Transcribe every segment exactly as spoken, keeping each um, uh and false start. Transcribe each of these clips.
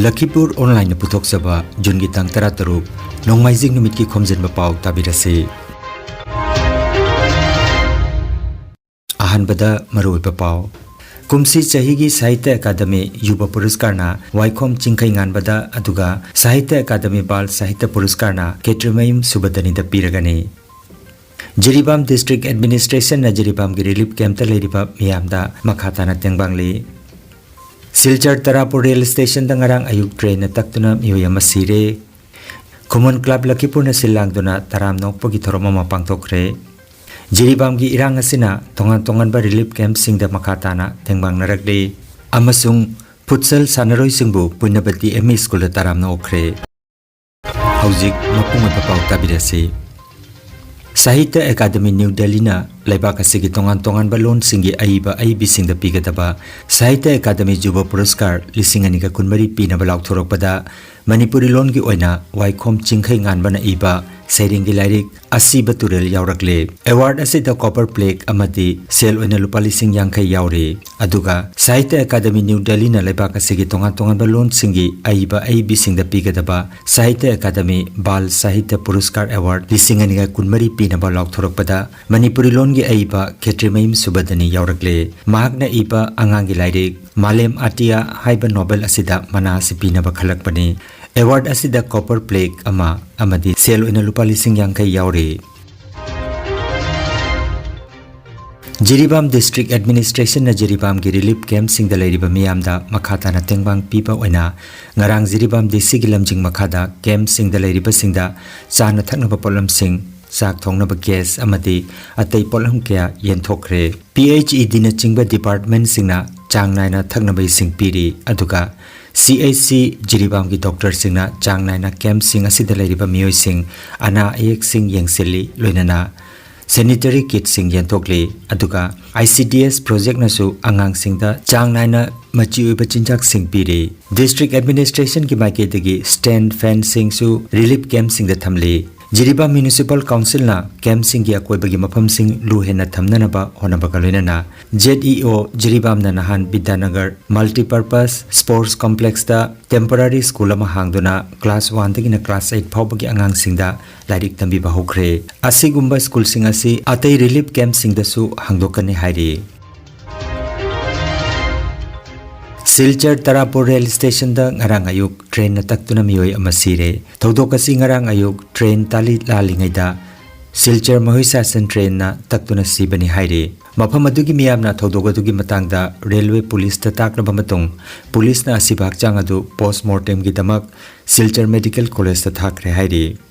ꯂꯈꯤꯄꯨꯔ ꯑꯣꯟꯂꯥꯏꯟꯅ ꯄꯨꯊꯣꯛꯆꯕ ꯖꯨꯟꯒꯤ ꯇꯥꯡ ꯇꯔꯥꯇꯔꯨꯛ, ꯅꯣꯡꯃꯥꯏꯖꯤꯡ ꯅꯨꯃꯤꯠꯀꯤ ꯈꯣꯝꯖꯤꯟꯕ ꯄꯥꯎ ꯇꯥꯕꯤꯔꯁꯤ꯫ ꯑꯍꯥꯟꯕꯗ ꯃꯔꯨꯑꯣꯏꯕ ꯄꯥꯎ꯫ ꯀꯨꯝꯁꯤ ꯆꯍꯤꯒꯤ ꯁꯥꯍꯤꯇ꯭ꯌ ꯑꯦꯀꯥꯗꯃꯤ ꯌꯨꯕ ꯄꯨꯔꯁꯀꯥꯔꯅ ꯋꯥꯏꯈꯣꯝ ꯆꯤꯡꯈꯩꯉꯥꯟꯕꯗ, ꯑꯗꯨꯒ ꯁꯥꯍꯤꯇ꯭ꯌ ꯑꯦꯀꯥꯗꯃꯤ ꯕꯥꯜ ꯁꯥꯍꯤꯇ꯭ꯌ ꯄꯨꯔꯁꯀꯥꯔꯅ ꯈꯦꯇ꯭ꯔꯤꯃꯌꯨꯝ ꯁꯨꯕꯗꯅꯤꯗ ꯄꯤꯔꯒꯅꯤ꯫ ꯖꯤꯔꯤꯕꯥꯝ ꯗꯤꯁꯇ꯭ꯔꯤꯛ ꯑꯦꯗꯃꯤꯅꯤꯁꯇ꯭ꯔꯦꯁꯟꯅ ꯖꯤꯔꯤꯕꯥꯝꯒꯤ ꯔꯤꯂꯤꯐ ꯀꯦꯝꯞꯇ ꯂꯩꯔꯤꯕ ꯃꯤꯌꯥꯝꯗ ꯃꯈꯥ ꯇꯥꯅ ꯇꯦꯡꯕꯥꯡꯂꯤ꯫ ꯁꯤꯜꯆꯔ ꯇꯔꯥꯄꯨꯔ ꯔꯦꯜ ꯁ꯭ꯇꯦꯁꯟꯗ ꯉꯔꯥꯡ ꯑꯌꯨꯛ ꯇ꯭ꯔꯦꯟꯅ ꯇꯛꯇꯨꯅ ꯃꯤꯑꯣꯏ ꯑꯃ ꯁꯤꯔꯦ꯫ ꯈꯨꯃꯟ ꯀ꯭ꯂꯕ ꯂꯈꯤꯄꯨꯔꯅ ꯁꯤꯜ ꯂꯥꯡꯗꯨꯅ ꯇꯔꯥꯝꯅ ꯑꯣꯛꯄꯒꯤ ꯊꯧꯔꯝ ꯑꯃ ꯄꯥꯡꯊꯣꯛꯈ꯭ꯔꯦ꯫ ꯖꯤꯔꯤꯕꯥꯝꯒꯤ ꯏꯔꯥꯡ ꯑꯁꯤꯅ ꯇꯣꯉꯥꯟ ꯇꯣꯉꯥꯟꯕ ꯔꯤꯂꯤꯐ ꯀꯦꯝꯞꯁꯤꯡꯗ ꯃꯈꯥ ꯇꯥꯅ ꯇꯦꯡꯕꯥꯡꯅꯔꯛꯂꯤ ꯑꯃꯁꯨꯡ ꯐꯨꯠꯁꯜ ꯁꯥꯟꯅꯔꯣꯏꯁꯤꯡꯕꯨ ꯄꯨꯟꯅꯕꯇꯤ ꯑꯦꯝ ꯏ ꯁ꯭ꯀꯨꯜꯗ ꯇꯔꯥꯝꯅ ꯑꯣꯛꯈ꯭ꯔꯦ꯫ ꯍꯧꯖꯤꯛ ꯃꯄꯨꯡ ꯑꯣꯏꯕ ꯄꯥꯎ ꯇꯥꯕꯤꯔꯁꯤ꯫ ꯁꯥꯍꯤꯇ꯭ꯌ ꯑꯦꯀꯥꯗꯃꯤ ꯅ꯭ꯌꯨ ꯗꯦꯜꯂꯤꯅ ꯂꯩꯕꯥꯛ ꯑꯁꯤꯒꯤ ꯇꯣꯉꯥꯟ ꯇꯣꯉꯥꯟꯕ ꯂꯣꯟꯁꯤꯡꯒꯤ ꯑꯏꯕ ꯑꯏꯕꯤꯁꯤꯡꯗ ꯄꯤꯒꯗꯕ ꯁꯥꯍꯤꯇ꯭ꯌ ꯑꯦꯀꯥꯗꯃꯤ ꯌꯨꯕ ꯄꯨꯔꯁꯀꯥꯔ ꯂꯤꯁꯤꯡ ꯑꯅꯤꯒ ꯀꯨꯟꯃꯔꯤ ꯄꯤꯅꯕ ꯂꯥꯎꯊꯣꯔꯛꯄꯗ, ꯃꯅꯤꯄꯨꯔꯤ ꯂꯣꯟꯒꯤ ꯑꯣꯏꯅ ꯋꯥꯏꯈꯣꯝ ꯆꯤꯡꯈꯩ ꯉꯥꯟꯕꯅ ꯏꯕ ꯁꯩꯔꯦꯡꯒꯤ ꯂꯥꯏꯔꯤꯛ ꯑꯁꯤꯕ ꯇꯨꯔꯦꯜ ꯌꯥꯎꯔꯛꯂꯦ꯫ ꯑꯦꯋꯥꯔꯗ ꯑꯁꯤꯗ ꯀꯣꯄꯔ ꯄ꯭ꯂꯦꯛ ꯑꯃꯗꯤ ꯁꯦꯜ ꯑꯣꯏꯅ ꯂꯨꯄꯥ ꯂꯤꯁꯤꯡ ꯌꯥꯡꯈꯩ ꯌꯥꯎꯔꯤ꯫ ꯑꯗꯨꯒ ꯁꯥꯍꯤꯇ꯭ꯌ ꯑꯦꯀꯥꯗꯃꯤ ꯅ꯭ꯌꯨ ꯗꯦꯜꯂꯤꯅ ꯂꯩꯕꯥꯛ ꯑꯁꯤꯒꯤ ꯇꯣꯉꯥꯟ ꯇꯣꯉꯥꯟꯕ ꯂꯣꯟꯁꯤꯡꯒꯤ ꯑꯏꯕ ꯑꯏꯕꯤꯁꯤꯡꯗ ꯄꯤꯒꯗꯕ ꯁꯥꯍꯤꯇ꯭ꯌ ꯑꯦꯀꯥꯗꯃꯤ ꯕꯥꯜ ꯁꯥꯍꯤꯇ꯭ꯌ ꯄꯨꯔꯁꯀꯥꯔ ꯑꯦꯋꯥꯔꯗ ꯂꯤꯁꯤꯡ ꯑꯅꯤꯒ ꯀꯨꯟꯃꯔꯤ ꯄꯤꯅꯕ ꯂꯥꯎꯊꯣꯔꯛꯄꯗ, ꯃꯅꯤꯄꯨꯔꯤ ꯂꯣꯟꯒꯤ ꯑꯏꯕ ꯈꯦꯇ꯭ꯔꯤꯃꯌꯨꯝ ꯁꯨꯕꯗꯅꯤ ꯌꯥꯎꯔꯛꯂꯦ꯫ ꯃꯍꯥꯛꯅ ꯏꯕ ꯑꯉꯥꯡꯒꯤ ꯂꯥꯏꯔꯤꯛ ꯃꯥꯂꯦꯝ ꯑꯇꯤꯌꯥ ꯍꯥꯏꯕ ꯅꯣꯕꯦꯜ ꯑꯁꯤꯗ ꯃꯅꯥ ꯑꯁꯤ ꯄꯤꯅꯕ ꯈꯜꯂꯛꯄꯅꯤ꯫ ꯑꯦꯋꯥꯔꯗ ꯑꯁꯤꯗ ꯀꯣꯄꯔ ꯄ꯭ꯂꯦꯛ ꯑꯃ ꯑꯃꯗꯤ ꯁꯦꯜ ꯑꯣꯏꯅ ꯂꯨꯄꯥ ꯂꯤꯁꯤꯡ ꯌꯥꯡꯈꯩ ꯌꯥꯎꯔꯤ꯫ ꯖꯤꯔꯤꯕꯥꯝ ꯗꯤꯁꯇ꯭ꯔꯤꯛ ꯑꯦꯗꯃꯤꯅꯤꯁꯇ꯭ꯔꯦꯁꯟꯅ ꯖꯤꯔꯤꯕꯥꯝꯒꯤ ꯔꯤꯂꯤꯐ ꯀꯦꯝꯞꯁꯤꯡꯗ ꯂꯩꯔꯤꯕ ꯃꯤꯌꯥꯝꯗ ꯃꯈꯥ ꯇꯥꯅ ꯇꯦꯡꯕꯥꯡ ꯄꯤꯕ ꯑꯣꯏꯅ ꯉꯔꯥꯡ ꯖꯤꯔꯤꯕꯥꯝ ꯗꯤ ꯁꯤꯒꯤ ꯂꯝꯖꯤꯡ ꯃꯈꯥꯗ ꯀꯦꯝꯞꯁꯤꯡꯗ ꯂꯩꯔꯤꯕꯁꯤꯡꯗ ꯆꯥꯅ ꯊꯛꯅꯕ ꯄꯣꯠꯂꯝꯁꯤꯡ, ꯆꯥꯛ ꯊꯣꯡꯅꯕ ꯒ꯭ꯌꯥꯁ ꯑꯃꯗꯤ ꯑꯇꯩ ꯄꯣꯠꯂꯝ ꯀꯌꯥ ꯌꯦꯟꯊꯣꯛꯈ꯭ꯔꯦ꯫ ꯄꯤ ꯑꯩꯆ ꯏ ꯗꯤꯅꯆꯤꯡꯕ ꯗꯤꯄꯥꯔꯠꯃꯦꯟꯠꯁꯤꯡꯅ ꯆꯥꯡ ꯅꯥꯏꯅ ꯊꯛꯅꯕ ꯏꯁꯤꯡ ꯄꯤꯔꯤ꯫ ꯑꯗꯨꯒ ꯁꯤ ꯑꯩꯆ ꯁꯤ ꯖꯤꯔꯤꯕꯥꯝꯒꯤ ꯗꯣꯛꯇꯔꯁꯤꯡꯅ ꯆꯥꯡ ꯅꯥꯏꯅ ꯀꯦꯝꯞꯁꯤꯡ ꯑꯁꯤꯗ ꯂꯩꯔꯤꯕ ꯃꯤꯑꯣꯏꯁꯤꯡ ꯑꯅꯥ ꯑꯌꯦꯛꯁꯤꯡ ꯌꯦꯡꯁꯤꯜꯂꯤ, ꯂꯣꯏꯅꯅ ꯁꯦꯅꯤꯇꯔꯤ ꯀꯤꯠꯁꯤꯡ ꯌꯦꯟꯊꯣꯛꯂꯤ꯫ ꯑꯗꯨꯒ ꯑꯥꯏ ꯁꯤ ꯗꯤ ꯑꯦꯁ ꯄ꯭ꯔꯣꯖꯦꯛꯅꯁꯨ ꯑꯉꯥꯡꯁꯤꯡꯗ ꯆꯥꯡ ꯅꯥꯏꯅ ꯃꯆꯤ ꯑꯣꯏꯕ ꯆꯤꯟꯖꯥꯛꯁꯤꯡ ꯄꯤꯔꯤ꯫ ꯗꯤꯁꯇ꯭ꯔꯤꯛ ꯑꯦꯗꯃꯤꯅꯤꯁꯇ꯭ꯔꯦꯁꯟꯒꯤ ꯃꯥꯏꯀꯩꯗꯒꯤ ꯁ꯭ꯇꯦꯟ ꯐꯦꯟꯁꯤꯡꯁꯨ ꯔꯤꯂꯤꯐ ꯀꯦꯝꯞꯁꯤꯡꯗ ꯊꯝꯂꯤ꯫ ꯖꯤꯔꯤꯕꯥꯝ ꯃ꯭ꯌꯨꯅꯤꯁꯤꯄꯥꯜ ꯀꯥꯎꯟꯁꯤꯜꯅ ꯀꯦꯝꯞꯁꯤꯡꯒꯤ ꯑꯀꯣꯏꯕꯒꯤ ꯃꯐꯝꯁꯤꯡ ꯂꯨ ꯍꯦꯟꯅ ꯊꯝꯅꯅꯕ ꯍꯣꯠꯅꯕꯒ ꯂꯣꯏꯅꯅ ꯖꯦꯠ ꯏ ꯑꯣ ꯖꯤꯔꯤꯕꯥꯝꯅ ꯅꯍꯥꯟ ꯕꯤꯗ꯭ꯌꯥꯅꯒꯔ ꯃꯜꯇꯤꯄꯔꯄꯁ ꯁ꯭ꯄꯣꯔꯠꯁ ꯀꯣꯝꯄ꯭ꯂꯦꯛꯁꯇ ꯇꯦꯝꯄꯣꯔꯔꯤ ꯁ꯭ꯀꯨꯜ ꯑꯃ ꯍꯥꯡꯗꯨꯅ ꯀ꯭ꯂꯥꯁ ꯋꯥꯟꯗꯒꯤꯅ ꯀ꯭ꯂꯥꯁ ꯑꯩꯠ ꯐꯥꯎꯕꯒꯤ ꯑꯉꯥꯡꯁꯤꯡꯗ ꯂꯥꯏꯔꯤꯛ ꯇꯝꯕꯤꯕ ꯍꯧꯈ꯭ꯔꯦ꯫ ꯑꯁꯤꯒꯨꯝꯕ ꯁ꯭ꯀꯨꯜꯁꯤꯡ ꯑꯁꯤ ꯑꯇꯩ ꯔꯤꯂꯤꯐ ꯀꯦꯝꯞꯁꯤꯡꯗꯁꯨ ꯍꯥꯡꯗꯣꯛꯀꯅꯤ ꯍꯥꯏꯔꯤ꯫ ꯁꯤꯜꯆꯔ ꯇꯔꯥꯄꯨꯔ ꯔꯦꯜ ꯁ꯭ꯇꯦꯁꯟꯗ ꯉꯔꯥꯡ ꯑꯌꯨꯛ ꯇ꯭ꯔꯦꯟꯅ ꯇꯛꯇꯨꯅ ꯃꯤꯑꯣꯏ ꯑꯃ ꯁꯤꯔꯦ꯫ ꯊꯧꯗꯣꯛ ꯑꯁꯤ ꯉꯔꯥꯡ ꯑꯌꯨꯛ ꯇ꯭ꯔꯦꯟ ꯇꯥꯂꯤ ꯂꯥꯜꯂꯤꯉꯩꯗ ꯁꯤꯜꯆꯔ ꯃꯍꯨꯏꯁꯥꯁꯟ ꯇ꯭ꯔꯦꯟꯅ ꯇꯛꯇꯨꯅ ꯁꯤꯕꯅꯤ ꯍꯥꯏꯔꯤ꯫ ꯃꯐꯝ ꯑꯗꯨꯒꯤ ꯃꯤꯌꯥꯝꯅ ꯊꯧꯗꯣꯛ ꯑꯗꯨꯒꯤ ꯃꯇꯥꯡꯗ ꯔꯦꯜꯋꯦ ꯄꯨꯂꯤꯁꯇ ꯇꯥꯛꯂꯕ ꯃꯇꯨꯡ, ꯄꯨꯂꯤꯁꯅ ꯑꯁꯤꯕ ꯍꯛꯆꯥꯡ ꯑꯗꯨ ꯄꯣꯁꯃꯣꯔꯇꯦꯝꯒꯤꯗꯃꯛ ꯁꯤꯜꯆꯔ ꯃꯦꯗꯤꯀꯦꯜ ꯀꯣꯂꯦꯖꯇ ꯊꯥꯈ꯭ꯔꯦ ꯍꯥꯏꯔꯤ꯫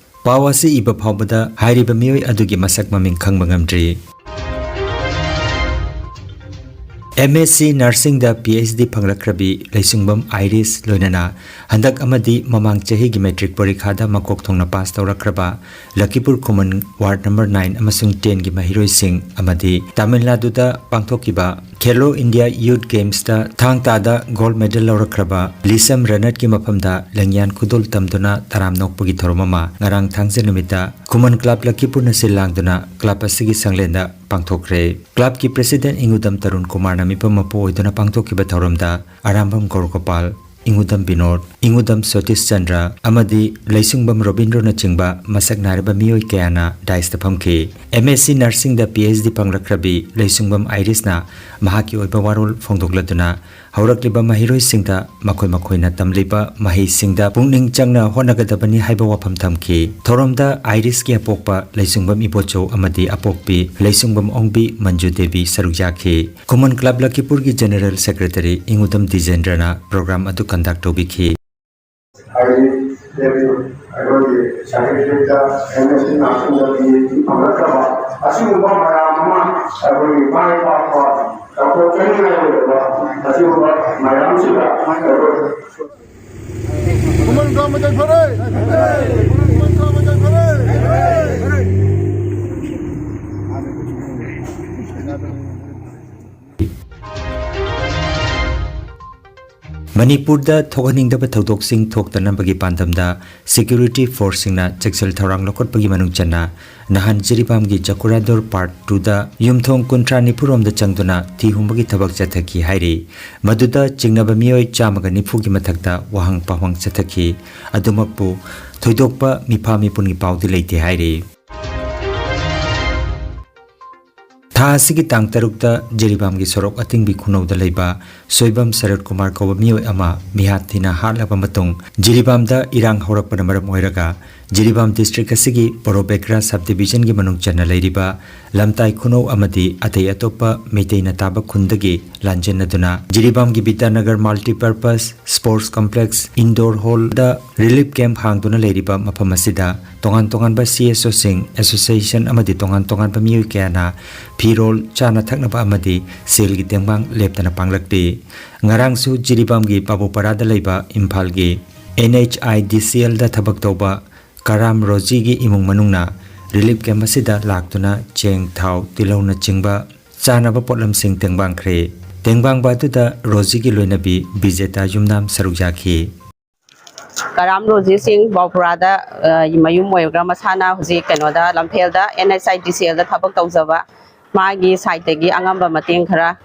ꯄꯥꯎ ꯑꯁꯤ ꯏꯕ ꯐꯥꯎꯕꯗ ꯍꯥꯏꯔꯤꯕ ꯃꯤꯑꯣꯏ ꯑꯗꯨꯒꯤ ꯃꯁꯛ ꯃꯃꯤꯡ ꯈꯪꯕ ꯉꯝꯗ꯭ꯔꯤ꯫ M S C ꯅꯔꯁꯤꯡꯗ P H D ꯐꯪꯂꯛꯈ꯭ꯔꯕꯤ ꯂꯩꯁꯨꯡꯕꯝ Irish, ꯂꯣꯏꯅꯅ ꯍꯟꯗꯛ ꯑꯃꯗꯤ ꯃꯃꯥꯡ ꯆꯍꯤꯒꯤ ꯃꯦꯇ꯭ꯔꯤꯛ ꯄꯔꯤꯈꯥꯗ ꯃꯀꯣꯛ ꯊꯣꯡꯅ ꯄꯥꯁ ꯇꯧꯔꯛꯈ꯭ꯔꯕ ꯂꯈꯤꯄꯨꯔ ꯈꯨꯃꯟ ꯋꯥꯔꯗ ꯅꯝꯕꯔ ꯅꯥꯏꯟ ꯑꯃꯁꯨꯡ ꯇꯦꯟꯒꯤ ꯃꯍꯩꯔꯣꯏꯁꯤꯡ ꯑꯃꯗꯤ ꯇꯥꯃꯤꯜ ꯅꯥꯗꯨꯗ ꯄꯥꯡꯊꯣꯛꯈꯤꯕ ꯈꯦꯂꯣ ꯏꯟꯗꯤꯌꯥ ꯌꯨꯊ ꯒꯦꯝꯁꯇ ꯊꯥꯡ ꯇꯥꯗ ꯒꯣꯜꯗ ꯃꯦꯗꯜ ꯂꯧꯔꯛꯈ꯭ꯔꯕ ꯂꯤꯁꯝ ꯔꯅꯠꯀꯤ ꯃꯐꯝꯗ ꯂꯦꯡꯌꯥꯟ ꯈꯨꯗꯣꯜ ꯇꯝꯗꯨꯅ ꯇꯔꯥꯝ ꯅꯣꯛꯄꯒꯤ ꯊꯧꯔꯝ ꯑꯃ ꯉꯔꯥꯡ ꯊꯥꯡꯖ ꯅꯨꯃꯤꯠꯇ ꯈꯨꯃꯟ ꯀ꯭ꯂꯕ ꯂꯈꯤꯄꯨꯔꯅ ꯁꯤꯜ ꯂꯥꯡꯗꯨꯅ ꯀ꯭ꯂꯕ ꯑꯁꯤꯒꯤ ꯁꯪꯂꯦꯟꯗ ꯄꯥꯡꯊꯣꯛꯈ꯭ꯔꯦ꯫ ꯀ꯭ꯂꯕꯀꯤ ꯄ꯭ꯔꯦꯁꯤꯗꯦꯟꯠ ꯏꯉꯨꯗꯝ ꯇꯔꯨꯟ ꯀꯨꯃꯥꯔꯅ ꯃꯤꯐꯝ ꯃꯄꯨ ꯑꯣꯏꯗꯨꯅ ꯄꯥꯡꯊꯣꯛꯈꯤꯕ ꯊꯧꯔꯝꯗ ꯑꯔꯥꯝꯕꯝ ꯒꯧꯔꯒꯣꯄꯥꯜ, ꯏꯉꯨꯗꯝ ꯕꯤꯅꯣꯗ, ꯏꯉꯨꯗꯝ ꯁꯇꯤꯁ ꯆꯟꯗ꯭ꯔ ꯑꯃꯗꯤ ꯂꯩꯁꯨꯡꯕꯝ ꯔꯣꯕꯤꯟꯗ꯭ꯔꯣꯅꯆꯤꯡꯕ ꯃꯁꯛ ꯅꯥꯏꯔꯕ ꯃꯤꯑꯣꯏ ꯀꯌꯥꯅ ꯗꯥꯏꯁꯇ ꯐꯝꯈꯤ꯫ M S C ꯅꯔꯁꯤꯡꯗ P H D ꯐꯪꯂꯛꯈ꯭ꯔꯕꯤ ꯂꯩꯁꯨꯡꯕꯝ ꯑꯥꯏꯔꯤꯁꯅ ꯃꯍꯥꯛꯀꯤ ꯑꯣꯏꯕ ꯋꯥꯔꯣꯜ ꯐꯣꯡꯗꯣꯛꯂꯗꯨꯅ ꯍꯧꯔꯛꯂꯤꯕ ꯃꯍꯩꯔꯣꯏꯁꯤꯡꯗ ꯃꯈꯣꯏ ꯃꯈꯣꯏꯅ ꯇꯝꯂꯤꯕ ꯃꯍꯩꯁꯤꯡꯗ ꯄꯨꯛꯅꯤꯡ ꯆꯪꯅ ꯍꯣꯠꯅꯒꯗꯕꯅꯤ ꯍꯥꯏꯕ ꯋꯥꯐꯝ ꯊꯝꯈꯤ꯫ ꯊꯧꯔꯝꯗ ꯑꯥꯏꯔꯤꯁꯀꯤ ꯑꯄꯣꯛꯄ ꯂꯩꯁꯨꯡꯕꯝ ꯏꯕꯣꯆꯧ ꯑꯃꯗꯤ ꯑꯄꯣꯛꯄꯤ ꯂꯩꯁꯨꯡꯕꯝ ꯑꯣꯡꯕꯤ ꯃꯟꯖꯨ ꯗꯦꯕꯤ ꯁꯔꯨꯛ ꯌꯥꯈꯤ꯫ ꯈꯨꯃꯟ ꯀ꯭ꯂꯕ ꯂꯈꯤꯄꯨꯔꯒꯤ ꯖꯦꯅꯔꯦꯜ ꯁꯦꯀ꯭ꯔꯦꯇꯔꯤ ꯏꯉꯨꯗꯝ ꯗꯤꯖꯦꯟꯗ꯭ꯔꯅ ꯄ꯭ꯔꯣꯒ꯭ꯔꯥꯝ ꯑꯗꯨ ꯀꯟꯗꯛ ꯇꯧꯕꯤꯈꯤ꯫ ꯍꯥꯏꯗꯤ ꯑꯩꯈꯣꯏꯒꯤ ꯁꯥꯔꯇꯤꯐꯤꯀꯦꯠꯇ M S C ꯅꯔꯁꯤꯡꯗ P H D ꯐꯪꯂꯛꯇꯕ ꯑꯁꯤꯒꯨꯝꯕ ꯃꯌꯥꯝ ꯑꯃ ꯑꯩꯈꯣꯏꯒꯤ ꯃꯥꯏ ꯄꯥꯛꯄ ꯆꯥꯎꯊꯣꯛꯆꯅꯤꯡꯉꯥꯏ ꯑꯣꯏꯔꯕ ꯑꯁꯤꯒꯨꯝꯕ ꯃꯌꯥꯝꯁꯤꯗ ꯑꯩꯈꯣꯏ ꯈꯨꯃꯟ ꯀꯥꯡ ꯃꯩꯇꯩ ꯐꯔꯦ! ꯈꯨꯃꯟ ꯀꯥꯡ ꯃꯩꯇꯩ ꯐꯔꯦ! ꯃꯅꯤꯄꯨꯔꯗ ꯊꯣꯛꯍꯟꯅꯤꯡꯗꯕ ꯊꯧꯗꯣꯛꯁꯤꯡ ꯊꯣꯛꯇꯅꯕꯒꯤ ꯄꯥꯟꯗꯝꯗ security forceꯁꯤꯡꯅ ꯆꯦꯛꯁꯤꯜ ꯊꯧꯔꯥꯡ ꯂꯧꯈꯠꯄꯒꯤ ꯃꯅꯨꯡ ꯆꯟꯅ ꯅꯍꯥꯟ ꯖꯤꯔꯤꯕꯥꯝꯒꯤ ꯆꯀꯨꯔꯥꯗꯣꯔ part twoꯗ ꯌꯨꯝꯊꯣꯡ ꯀꯨꯟꯊ꯭ꯔꯥ ꯅꯤꯐꯨ ꯔꯣꯝꯗ ꯆꯪꯗꯨꯅ ꯊꯤ ꯍꯨꯝꯕꯒꯤ ꯊꯕꯛ ꯆꯠꯊꯈꯤ ꯍꯥꯏꯔꯤ꯫ ꯃꯗꯨꯗ ꯆꯤꯡꯅꯕ ꯃꯤꯑꯣꯏ ꯆꯥꯝꯃꯒ ꯅꯤꯐꯨꯒꯤ ꯃꯊꯛꯇ ꯋꯥꯍꯪ ꯄꯥꯎꯍꯪ ꯆꯠꯊꯈꯤ꯫ ꯑꯗꯨꯃꯛꯄꯨ ꯊꯣꯏꯗꯣꯛꯄ ꯃꯤꯐꯥ ꯃꯤꯄꯨꯟꯒꯤ ꯄꯥꯎꯗꯤ ꯂꯩꯇꯦ ꯍꯥꯏꯔꯤ꯫ ꯊꯥ ꯑꯁꯤꯒꯤ ꯇꯥꯡ ꯇꯔꯨꯛꯇ ꯖꯤꯔꯤꯕꯥꯝꯒꯤ ꯁꯣꯔꯣꯛ ꯑꯇꯤꯡꯕꯤ ꯈꯨꯅꯧꯗ ꯂꯩꯕ ꯁꯣꯏꯕꯝ ꯁꯔꯠ ꯀꯨꯃꯥꯔ ꯀꯧꯕ ꯃꯤꯑꯣꯏ ꯑꯃ ꯃꯤꯍꯥꯠ ꯊꯤꯅ ꯍꯥꯠꯂꯕ ꯃꯇꯨꯡ, ꯖꯤꯔꯤꯕꯥꯝꯗ ꯏꯔꯥꯡ ꯍꯧꯔꯛꯄꯅ ꯃꯔꯝ ꯑꯣꯏꯔꯒ ꯖꯤꯔꯤꯕꯥꯝ district ꯑꯁꯤꯒꯤ ꯄꯣꯔꯣꯕꯦꯀ꯭ꯔꯥ sub divisionꯒꯤ ꯃꯅꯨꯡ ꯆꯟꯅ ꯂꯩꯔꯤꯕ ꯂꯝꯇꯥꯏ ꯈꯨꯅꯧ ꯑꯃꯗꯤ ꯑꯇꯩ ꯑꯇꯣꯞꯄ ꯃꯩꯇꯩꯅ ꯇꯥꯕ ꯈꯨꯟꯗꯒꯤ ꯂꯥꯟꯖꯦꯟꯅꯗꯨꯅ ꯖꯤꯔꯤꯕꯥꯝꯒꯤ ꯕꯤꯗ꯭ꯌꯥꯅꯒꯔ multipurpose sports complex indoor hallꯗ relief camp ꯍꯥꯡꯗꯨꯅ ꯂꯩꯔꯤꯕ ꯃꯐꯝ ꯑꯁꯤꯗ ꯇꯣꯉꯥꯟ ꯇꯣꯉꯥꯟꯕ CSOꯁꯤꯡ, association ꯑꯃꯗꯤ ꯇꯣꯉꯥꯟ ꯇꯣꯉꯥꯟꯕ ꯃꯤꯑꯣꯏ ꯀꯌꯥꯅ ꯐꯤꯔꯣꯜ, ꯆꯥꯅ ꯊꯛꯅꯕ ꯑꯃꯗꯤ ꯁꯦꯜꯒꯤ ꯇꯦꯡꯕꯥꯡ ꯂꯦꯞꯇꯅ ꯄꯥꯡꯂꯛꯂꯤ꯫ ꯉꯔꯥꯡꯁꯨ ꯖꯤꯔꯤꯕꯥꯝꯒꯤ ꯕꯥꯕꯨꯄꯔꯥꯗ ꯂꯩꯕ ꯏꯝꯐꯥꯜꯒꯤ NHIDCLꯗ ꯊꯕꯛ ꯇꯧꯕ ꯀꯔꯥꯝ ꯔꯣꯖꯤꯒꯤ ꯏꯃꯨꯡ ꯃꯅꯨꯡꯅ relief camp ꯑꯁꯤꯗ ꯂꯥꯛꯇꯨꯅ ꯆꯦꯡ, ꯊꯥꯎ, ꯇꯤꯜꯍꯧꯅꯆꯤꯡꯕ ꯆꯥꯅꯕ ꯄꯣꯠꯂꯝꯁꯤꯡ ꯇꯦꯡꯕꯥꯡꯈ꯭ꯔꯦ꯫ ꯇꯦꯡꯕꯥꯡꯕ ꯑꯗꯨꯗ ꯔꯣꯖꯤꯒꯤ ꯂꯣꯏꯅꯕꯤ ꯕꯤꯖꯦꯇꯥ ꯌꯨꯝꯅꯥꯝ ꯁꯔꯨꯛ ꯌꯥꯈꯤ꯫ ꯀꯔꯥꯝ ꯔꯣꯖꯤ ꯁꯤꯡ ꯕꯥꯎꯄꯨꯔꯥꯗ, ꯑ, ꯃꯌꯨꯝ ꯑꯣꯏꯔꯒ ꯃꯁꯥꯅ ꯍꯧꯖꯤꯛ ꯀꯩꯅꯣꯗ, ꯂꯝꯐꯦꯜꯗ NHIDCLꯗ ꯊꯕꯛ ꯇꯧꯖꯕ, ꯃꯥꯒꯤ sideꯇꯒꯤ ꯑꯉꯝꯕ ꯃꯇꯦꯡ ꯈꯔ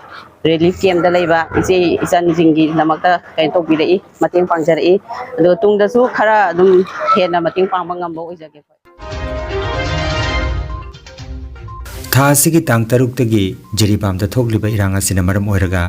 relief campꯇ ꯂꯩꯕ ꯏꯆꯦ ꯏꯆꯟꯁꯤꯡꯒꯤꯗꯃꯛꯇ ꯀꯩꯅꯣ ꯇꯧꯕꯤꯔꯛꯏ, ꯃꯇꯦꯡ ꯄꯥꯡꯖꯔꯛꯏ꯫ ꯑꯗꯣ ꯇꯨꯡꯗꯁꯨ ꯈꯔ ꯑꯗꯨꯝ ꯍꯦꯟꯅ ꯃꯇꯦꯡ ꯄꯥꯡꯕ ꯉꯝꯕ ꯑꯣꯏꯖꯒꯦ꯫ ꯊꯥ ꯑꯁꯤꯒꯤ ꯇꯥꯡ ꯇꯔꯨꯛꯇꯒꯤ ꯖꯤꯔꯤꯕꯥꯝꯗ ꯊꯣꯛꯂꯤꯕ ꯏꯔꯥꯡ ꯑꯁꯤꯅ ꯃꯔꯝ ꯑꯣꯏꯔꯒ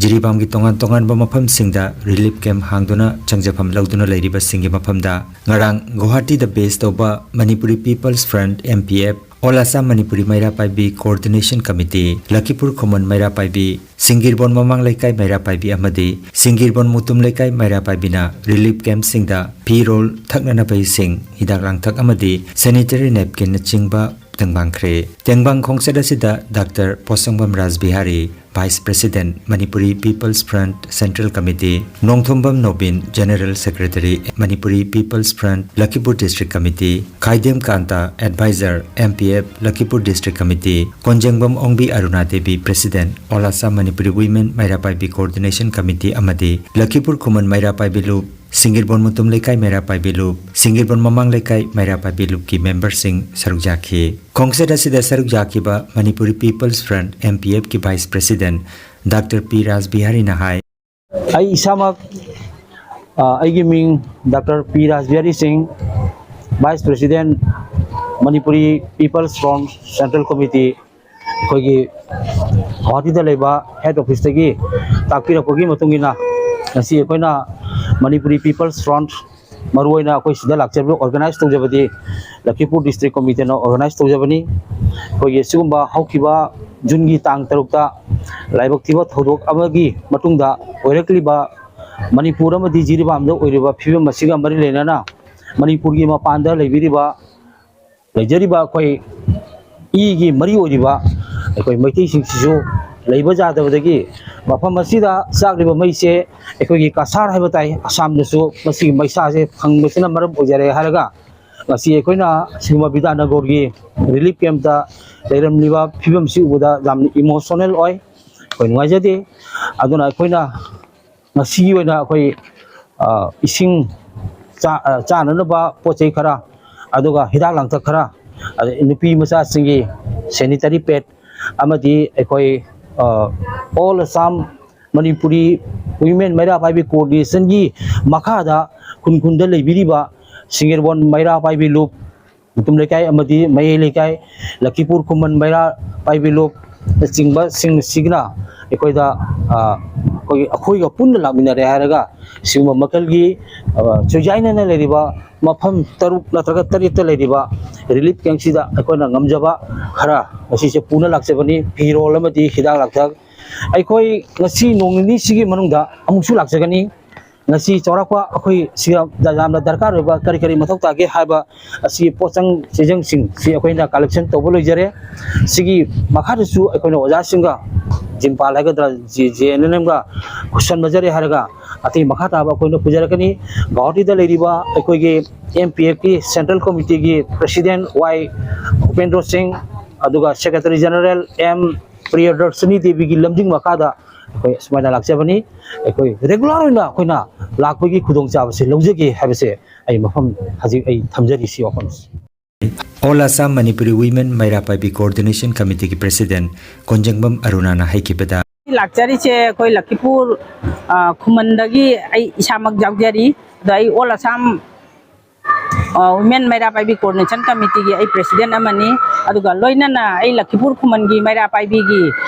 ꯖꯤꯔꯤꯕꯥꯝꯒꯤ ꯇꯣꯉꯥꯟ ꯇꯣꯉꯥꯟꯕ ꯃꯐꯝꯁꯤꯡꯗ relief camp ꯍꯥꯡꯗꯨꯅ ꯆꯪꯖꯐꯝ ꯂꯧꯗꯨꯅ ꯂꯩꯔꯤꯕꯁꯤꯡꯒꯤ ꯃꯐꯝꯗ ꯉꯔꯥꯡ ꯒꯨꯋꯥꯍꯥꯇꯤꯗ base ꯇꯧꯕ Manipuri People's Front, MPF, All Assam Manipuri ꯃꯩꯔꯥ Paibi Coordination Committee, ꯂꯈꯤꯄꯨꯔ ꯈꯨꯃꯟ ꯃꯩꯔꯥ ꯄꯥꯏꯕꯤ, ꯁꯤꯡꯒꯤꯔꯕꯣꯟ ꯃꯃꯥꯡ ꯂꯩꯀꯥꯏ ꯃꯩꯔꯥ ꯄꯥꯏꯕꯤ ꯑꯃꯗꯤ ꯁꯤꯡꯒꯤꯔꯕꯣꯟ ꯃꯨꯇꯨꯝ ꯂꯩꯀꯥꯏ ꯃꯩꯔꯥ ꯄꯥꯏꯕꯤꯅ relief campꯁꯤꯡꯗ ꯐꯤꯔꯣꯜ, ꯊꯛꯅꯅꯕ ꯏꯁꯤꯡ, ꯍꯤꯗꯥꯛ ꯂꯥꯡꯊꯛ ꯑꯃꯗꯤ sanitary napkinꯅꯆꯤꯡꯕ ꯇꯦꯡꯕꯥꯡꯈ꯭ꯔꯦ꯫ ꯇꯦꯡꯕꯥꯡ ꯈꯣꯡꯆꯠ ꯑꯁꯤꯗ doctor Potsangbam Rajbihari, Vice President, Manipuri People's Front Central Committee, Nongthombam Nobin, General Secretary, Manipuri People's Front, Lakhipur District Committee, Khaidem Kanta, Advisor, M P F, Lakhipur District Committee, Konjengbam Ongbi Aruna Devi, President, All Assam Manipuri Women Meira Paibi Coordination Committee ꯑꯃꯗꯤ ꯂꯈꯤꯄꯨꯔ ꯈꯨꯃꯟ ꯃꯩꯔꯥ ꯄꯥꯏꯕꯤ ꯂꯨꯞ, ꯁꯤꯡꯒꯤꯔꯕꯣꯟ ꯃꯨꯇꯨꯝ ꯂꯩꯀꯥꯏ ꯃꯩꯔꯥ ꯄꯥꯏꯕꯤ ꯂꯨꯞ, ꯁꯤꯡꯒꯤꯔꯕꯣꯟ ꯃꯃꯥꯡ ꯂꯩꯀꯥꯏ ꯃꯩꯔꯥ ꯄꯥꯏꯕꯤ ꯂꯨꯞꯀꯤ memberꯁꯤꯡ ꯁꯔꯨꯛ ꯌꯥꯈꯤ꯫ ꯈꯣꯡꯆꯠ ꯑꯁꯤꯗ ꯁꯔꯨꯛ ꯌꯥꯈꯤꯕ Manipuri People's Front, M P Fꯀꯤ Vice President ꯗꯥꯛꯇꯔ ꯄꯤ ꯔꯥꯖꯕꯤꯍꯥꯔꯤꯅ ꯍꯥꯏ, ꯑꯩ ꯏꯁꯥꯃꯛ, ꯑ, ꯑꯩꯒꯤ ꯃꯤꯡ ꯗꯥꯛꯇꯔ ꯄꯤ ꯔꯥꯖꯕꯤꯍꯥꯔꯤ ꯁꯤꯡ, Vice President, Manipuri People's Front Central Committee, ꯑꯩꯈꯣꯏꯒꯤ ꯒꯨꯋꯥꯍꯥꯇꯤꯗ ꯂꯩꯕ head officeꯇꯒꯤ ꯇꯥꯛꯄꯤꯔꯛꯄꯒꯤ ꯃꯇꯨꯡ ꯏꯟꯅ, ꯉꯁꯤ ꯑꯩꯈꯣꯏꯅ Manipuri People's Front, ꯃꯔꯨꯑꯣꯏꯅ ꯑꯩꯈꯣꯏ ꯁꯤꯗ ꯂꯥꯛꯆꯔꯤꯕ organize ꯇꯧꯖꯕꯗꯤ ꯂꯈꯤꯄꯨꯔ District Committeeꯅ organize ꯇꯧꯖꯕꯅꯤ꯫ ꯑꯩꯈꯣꯏꯒꯤ ꯑꯁꯤꯒꯨꯝꯕ ꯍꯧꯈꯤꯕ ꯖꯨꯟꯒꯤ ꯇꯥꯡ ꯇꯔꯨꯛꯇ ꯂꯥꯏꯕꯛ ꯊꯤꯕ ꯊꯧꯗꯣꯛ ꯑꯃꯒꯤ ꯃꯇꯨꯡꯗ ꯑꯣꯏꯔꯛꯂꯤꯕ ꯃꯅꯤꯄꯨꯔ ꯑꯃꯗꯤ ꯖꯤꯔꯤꯕꯥꯝꯗ ꯑꯣꯏꯔꯤꯕ ꯐꯤꯕꯝ ꯑꯁꯤꯒ ꯃꯔꯤ ꯂꯩꯅꯅ ꯃꯅꯤꯄꯨꯔꯒꯤ ꯃꯄꯥꯟꯗ ꯂꯩꯕꯤꯔꯤꯕ, ꯂꯩꯖꯔꯤꯕ ꯑꯩꯈꯣꯏ ꯏꯒꯤ ꯃꯔꯤ ꯑꯣꯏꯔꯤꯕ ꯑꯩꯈꯣꯏ ꯃꯩꯇꯩꯁꯤꯡꯁꯤꯁꯨ ꯂꯩꯕ ꯌꯥꯗꯕꯗꯒꯤ ꯃꯐꯝ ꯑꯁꯤꯗ ꯆꯥꯛꯂꯤꯕ ꯃꯩꯁꯦ ꯑꯩꯈꯣꯏꯒꯤ ꯀꯁꯥꯔ ꯍꯥꯏꯕ ꯇꯥꯏ, ꯑꯁꯥꯝꯗꯁꯨ ꯃꯁꯤꯒꯤ ꯃꯩꯁꯥꯁꯦ ꯐꯪꯕꯁꯤꯅ ꯃꯔꯝ ꯑꯣꯏꯖꯔꯦ ꯍꯥꯏꯔꯒ ꯉꯁꯤ ꯑꯩꯈꯣꯏꯅ ꯁꯤꯒꯨꯝꯕ ꯕꯤꯗ꯭ꯌꯥꯅꯒꯔꯒꯤ relief campꯇ ꯂꯩꯔꯝꯂꯤꯕ ꯐꯤꯕꯝꯁꯤ ꯎꯕꯗ ꯌꯥꯝꯅ emotional ꯑꯣꯏ, ꯑꯩꯈꯣꯏ ꯅꯨꯡꯉꯥꯏꯖꯗꯦ꯫ ꯑꯗꯨꯅ ꯑꯩꯈꯣꯏꯅ ꯉꯁꯤꯒꯤ ꯑꯣꯏꯅ ꯑꯩꯈꯣꯏ, ꯑ, ꯏꯁꯤꯡ, ꯆꯥ-, ꯑ, ꯆꯥꯅꯅꯕ ꯄꯣꯠ ꯆꯩ ꯈꯔ, ꯑꯗꯨꯒ ꯍꯤꯗꯥꯛ ꯂꯥꯡꯊꯛ ꯈꯔ, ꯑꯗꯩ ꯅꯨꯄꯤ ꯃꯆꯥꯁꯤꯡꯒꯤ sanitary pad ꯑꯃꯗꯤ ꯑꯩꯈꯣꯏ, ꯑ, All Assam Manipuri Women Meira ꯄꯥꯏꯕꯤ Coordinationꯒꯤ ꯃꯈꯥꯗ ꯈꯨꯟ ꯈꯨꯟꯗ ꯂꯩꯕꯤꯔꯤꯕ ꯁꯤꯡꯒꯤꯔꯕꯣꯟ ꯃꯩꯔꯥ ꯄꯥꯏꯕꯤ ꯂꯨꯞ, ꯃꯨꯇꯨꯝ ꯂꯩꯀꯥꯏ ꯑꯃꯗꯤ ꯃꯌꯥꯏ ꯂꯩꯀꯥꯏ, ꯂꯈꯤꯄꯨꯔ ꯈꯨꯃꯟ ꯃꯩꯔꯥ ꯄꯥꯏꯕꯤ ꯂꯨꯞꯅꯆꯤꯡꯕꯁꯤꯡ ꯑꯁꯤꯒꯤꯅ ꯑꯩꯈꯣꯏꯗ, ꯑ, ꯑꯩꯈꯣꯏꯒꯤ, ꯑꯩꯈꯣꯏꯒ ꯄꯨꯟꯅ ꯂꯥꯛꯃꯤꯟꯅꯔꯦ ꯍꯥꯏꯔꯒ ꯁꯤꯒꯨꯝꯕ ꯃꯈꯜꯒꯤ, ꯑ, ꯆꯣꯏꯖꯥꯏꯅꯅ ꯂꯩꯔꯤꯕ ꯃꯐꯝ ꯇꯔꯨꯛ ꯅꯠꯇ꯭ꯔꯒ ꯇꯔꯦꯠꯇ ꯂꯩꯔꯤꯕ relief campꯁꯤꯗ ꯑꯩꯈꯣꯏꯅ ꯉꯝꯖꯕ ꯈꯔ ꯉꯁꯤꯁꯦ ꯄꯨꯅ ꯂꯥꯛꯆꯕꯅꯤ꯫ ꯐꯤꯔꯣꯜ ꯑꯃꯗꯤ ꯍꯤꯗꯥꯛ ꯂꯥꯡꯊꯛ꯫ ꯑꯩꯈꯣꯏ ꯉꯁꯤ ꯅꯣꯡ ꯅꯤꯅꯤꯁꯤꯒꯤ ꯃꯅꯨꯡꯗ ꯑꯃꯨꯛꯁꯨ ꯂꯥꯛꯆꯒꯅꯤ꯫ ꯉꯁꯤ ꯆꯥꯎꯔꯥꯛꯄ ꯑꯩꯈꯣꯏ ꯁꯤꯒ ꯌꯥꯝꯅ ꯗꯔꯀꯥꯔ ꯑꯣꯏꯕ ꯀꯔꯤ ꯀꯔꯤ ꯃꯊꯧ ꯇꯥꯒꯦ ꯍꯥꯏꯕ ꯑꯁꯤꯒꯤ ꯄꯣꯠꯆꯪ ꯆꯦꯆꯪꯁꯤꯡꯁꯤ ꯑꯩꯈꯣꯏꯅ ꯀꯂꯦꯛꯁꯟ ꯇꯧꯕ ꯂꯣꯏꯖꯔꯦ꯫ ꯁꯤꯒꯤ ꯃꯈꯥꯗꯁꯨ ꯑꯩꯈꯣꯏꯅ ꯑꯣꯖꯥꯁꯤꯡꯒ ꯖꯤꯝꯄꯥꯜ ꯍꯥꯏꯒꯗ꯭ꯔꯥ, ꯖꯦ ꯑꯦꯟ ꯑꯦꯝꯒ ꯈꯨꯠꯁꯝꯅꯖꯔꯦ ꯍꯥꯏꯔꯒ ꯑꯇꯩ ꯃꯈꯥ ꯇꯥꯕ ꯑꯩꯈꯣꯏꯅ ꯄꯨꯖꯔꯛꯀꯅꯤ꯫ ꯒꯧꯍꯥꯇꯤꯗ ꯂꯩꯔꯤꯕ ꯑꯩꯈꯣꯏꯒꯤ ꯑꯦꯝ ꯄꯤ ꯑꯦꯐꯀꯤ ꯁꯦꯟꯇ꯭ꯔꯦꯜ ꯀꯣꯃꯤꯇꯤꯒꯤ ꯄ꯭ꯔꯦꯁꯤꯗꯦꯟ ꯋꯥꯏ ꯎꯄꯦꯟꯗ꯭ꯔꯣ ꯁꯤꯡ, ꯑꯗꯨꯒ ꯁꯦꯀ꯭ꯔꯦꯇꯔꯤ ꯖꯦꯅꯔꯦꯜ ꯑꯦꯝ ꯄ꯭ꯔꯤꯌꯗꯔꯁꯤꯅꯤ ꯗꯦꯕꯤꯒꯤ ꯂꯝꯖꯤꯡ ꯃꯈꯥꯗ ꯑꯩꯈꯣꯏ ꯁꯨꯃꯥꯏꯅ ꯂꯥꯛꯆꯕꯅꯤ꯫ ꯑꯩꯈꯣꯏ ꯔꯦꯒꯨꯂꯔ ꯑꯣꯏꯅ ꯑꯩꯈꯣꯏꯅ ꯂꯥꯛꯄꯒꯤ ꯈꯨꯗꯣꯡꯆꯥꯕꯁꯦ ꯂꯧꯖꯒꯦ ꯍꯥꯏꯕꯁꯦ ꯑꯩ ꯃꯐꯝ ꯍꯧꯖꯤꯛ ꯑꯩ ꯊꯝꯖꯔꯤ ꯁꯤ ꯋꯥꯐꯝꯁꯦ꯫ All Assam Manipuri Women Meira Paibi Coordination Committeeꯒꯤ President ꯀꯣꯟꯖꯪꯕꯝ ꯑꯔꯨꯅꯥꯅ ꯍꯥꯏꯈꯤꯕꯗ, ꯂꯥꯛꯆꯔꯤꯁꯦ ꯑꯩꯈꯣꯏ ꯂꯛꯈꯤꯄꯨꯔ, ꯑ, ꯈꯨꯃꯟꯗꯒꯤ ꯑꯩ ꯏꯁꯥꯃꯛ ꯌꯥꯎꯖꯔꯤ꯫ ꯑꯗꯣ ꯑꯩ All Assam, ꯑ, Women ꯃꯩꯔꯥ ꯄꯥꯏꯕꯤ Coordination Committeeꯒꯤ ꯑꯩ President ꯑꯃꯅꯤ꯫ ꯑꯗꯨꯒ ꯂꯣꯏꯅꯅ ꯑꯩ ꯂꯛꯈꯤꯄꯨꯔ ꯈꯨꯃꯟꯒꯤ ꯃꯩꯔꯥ ꯄꯥꯏꯕꯤꯒꯤ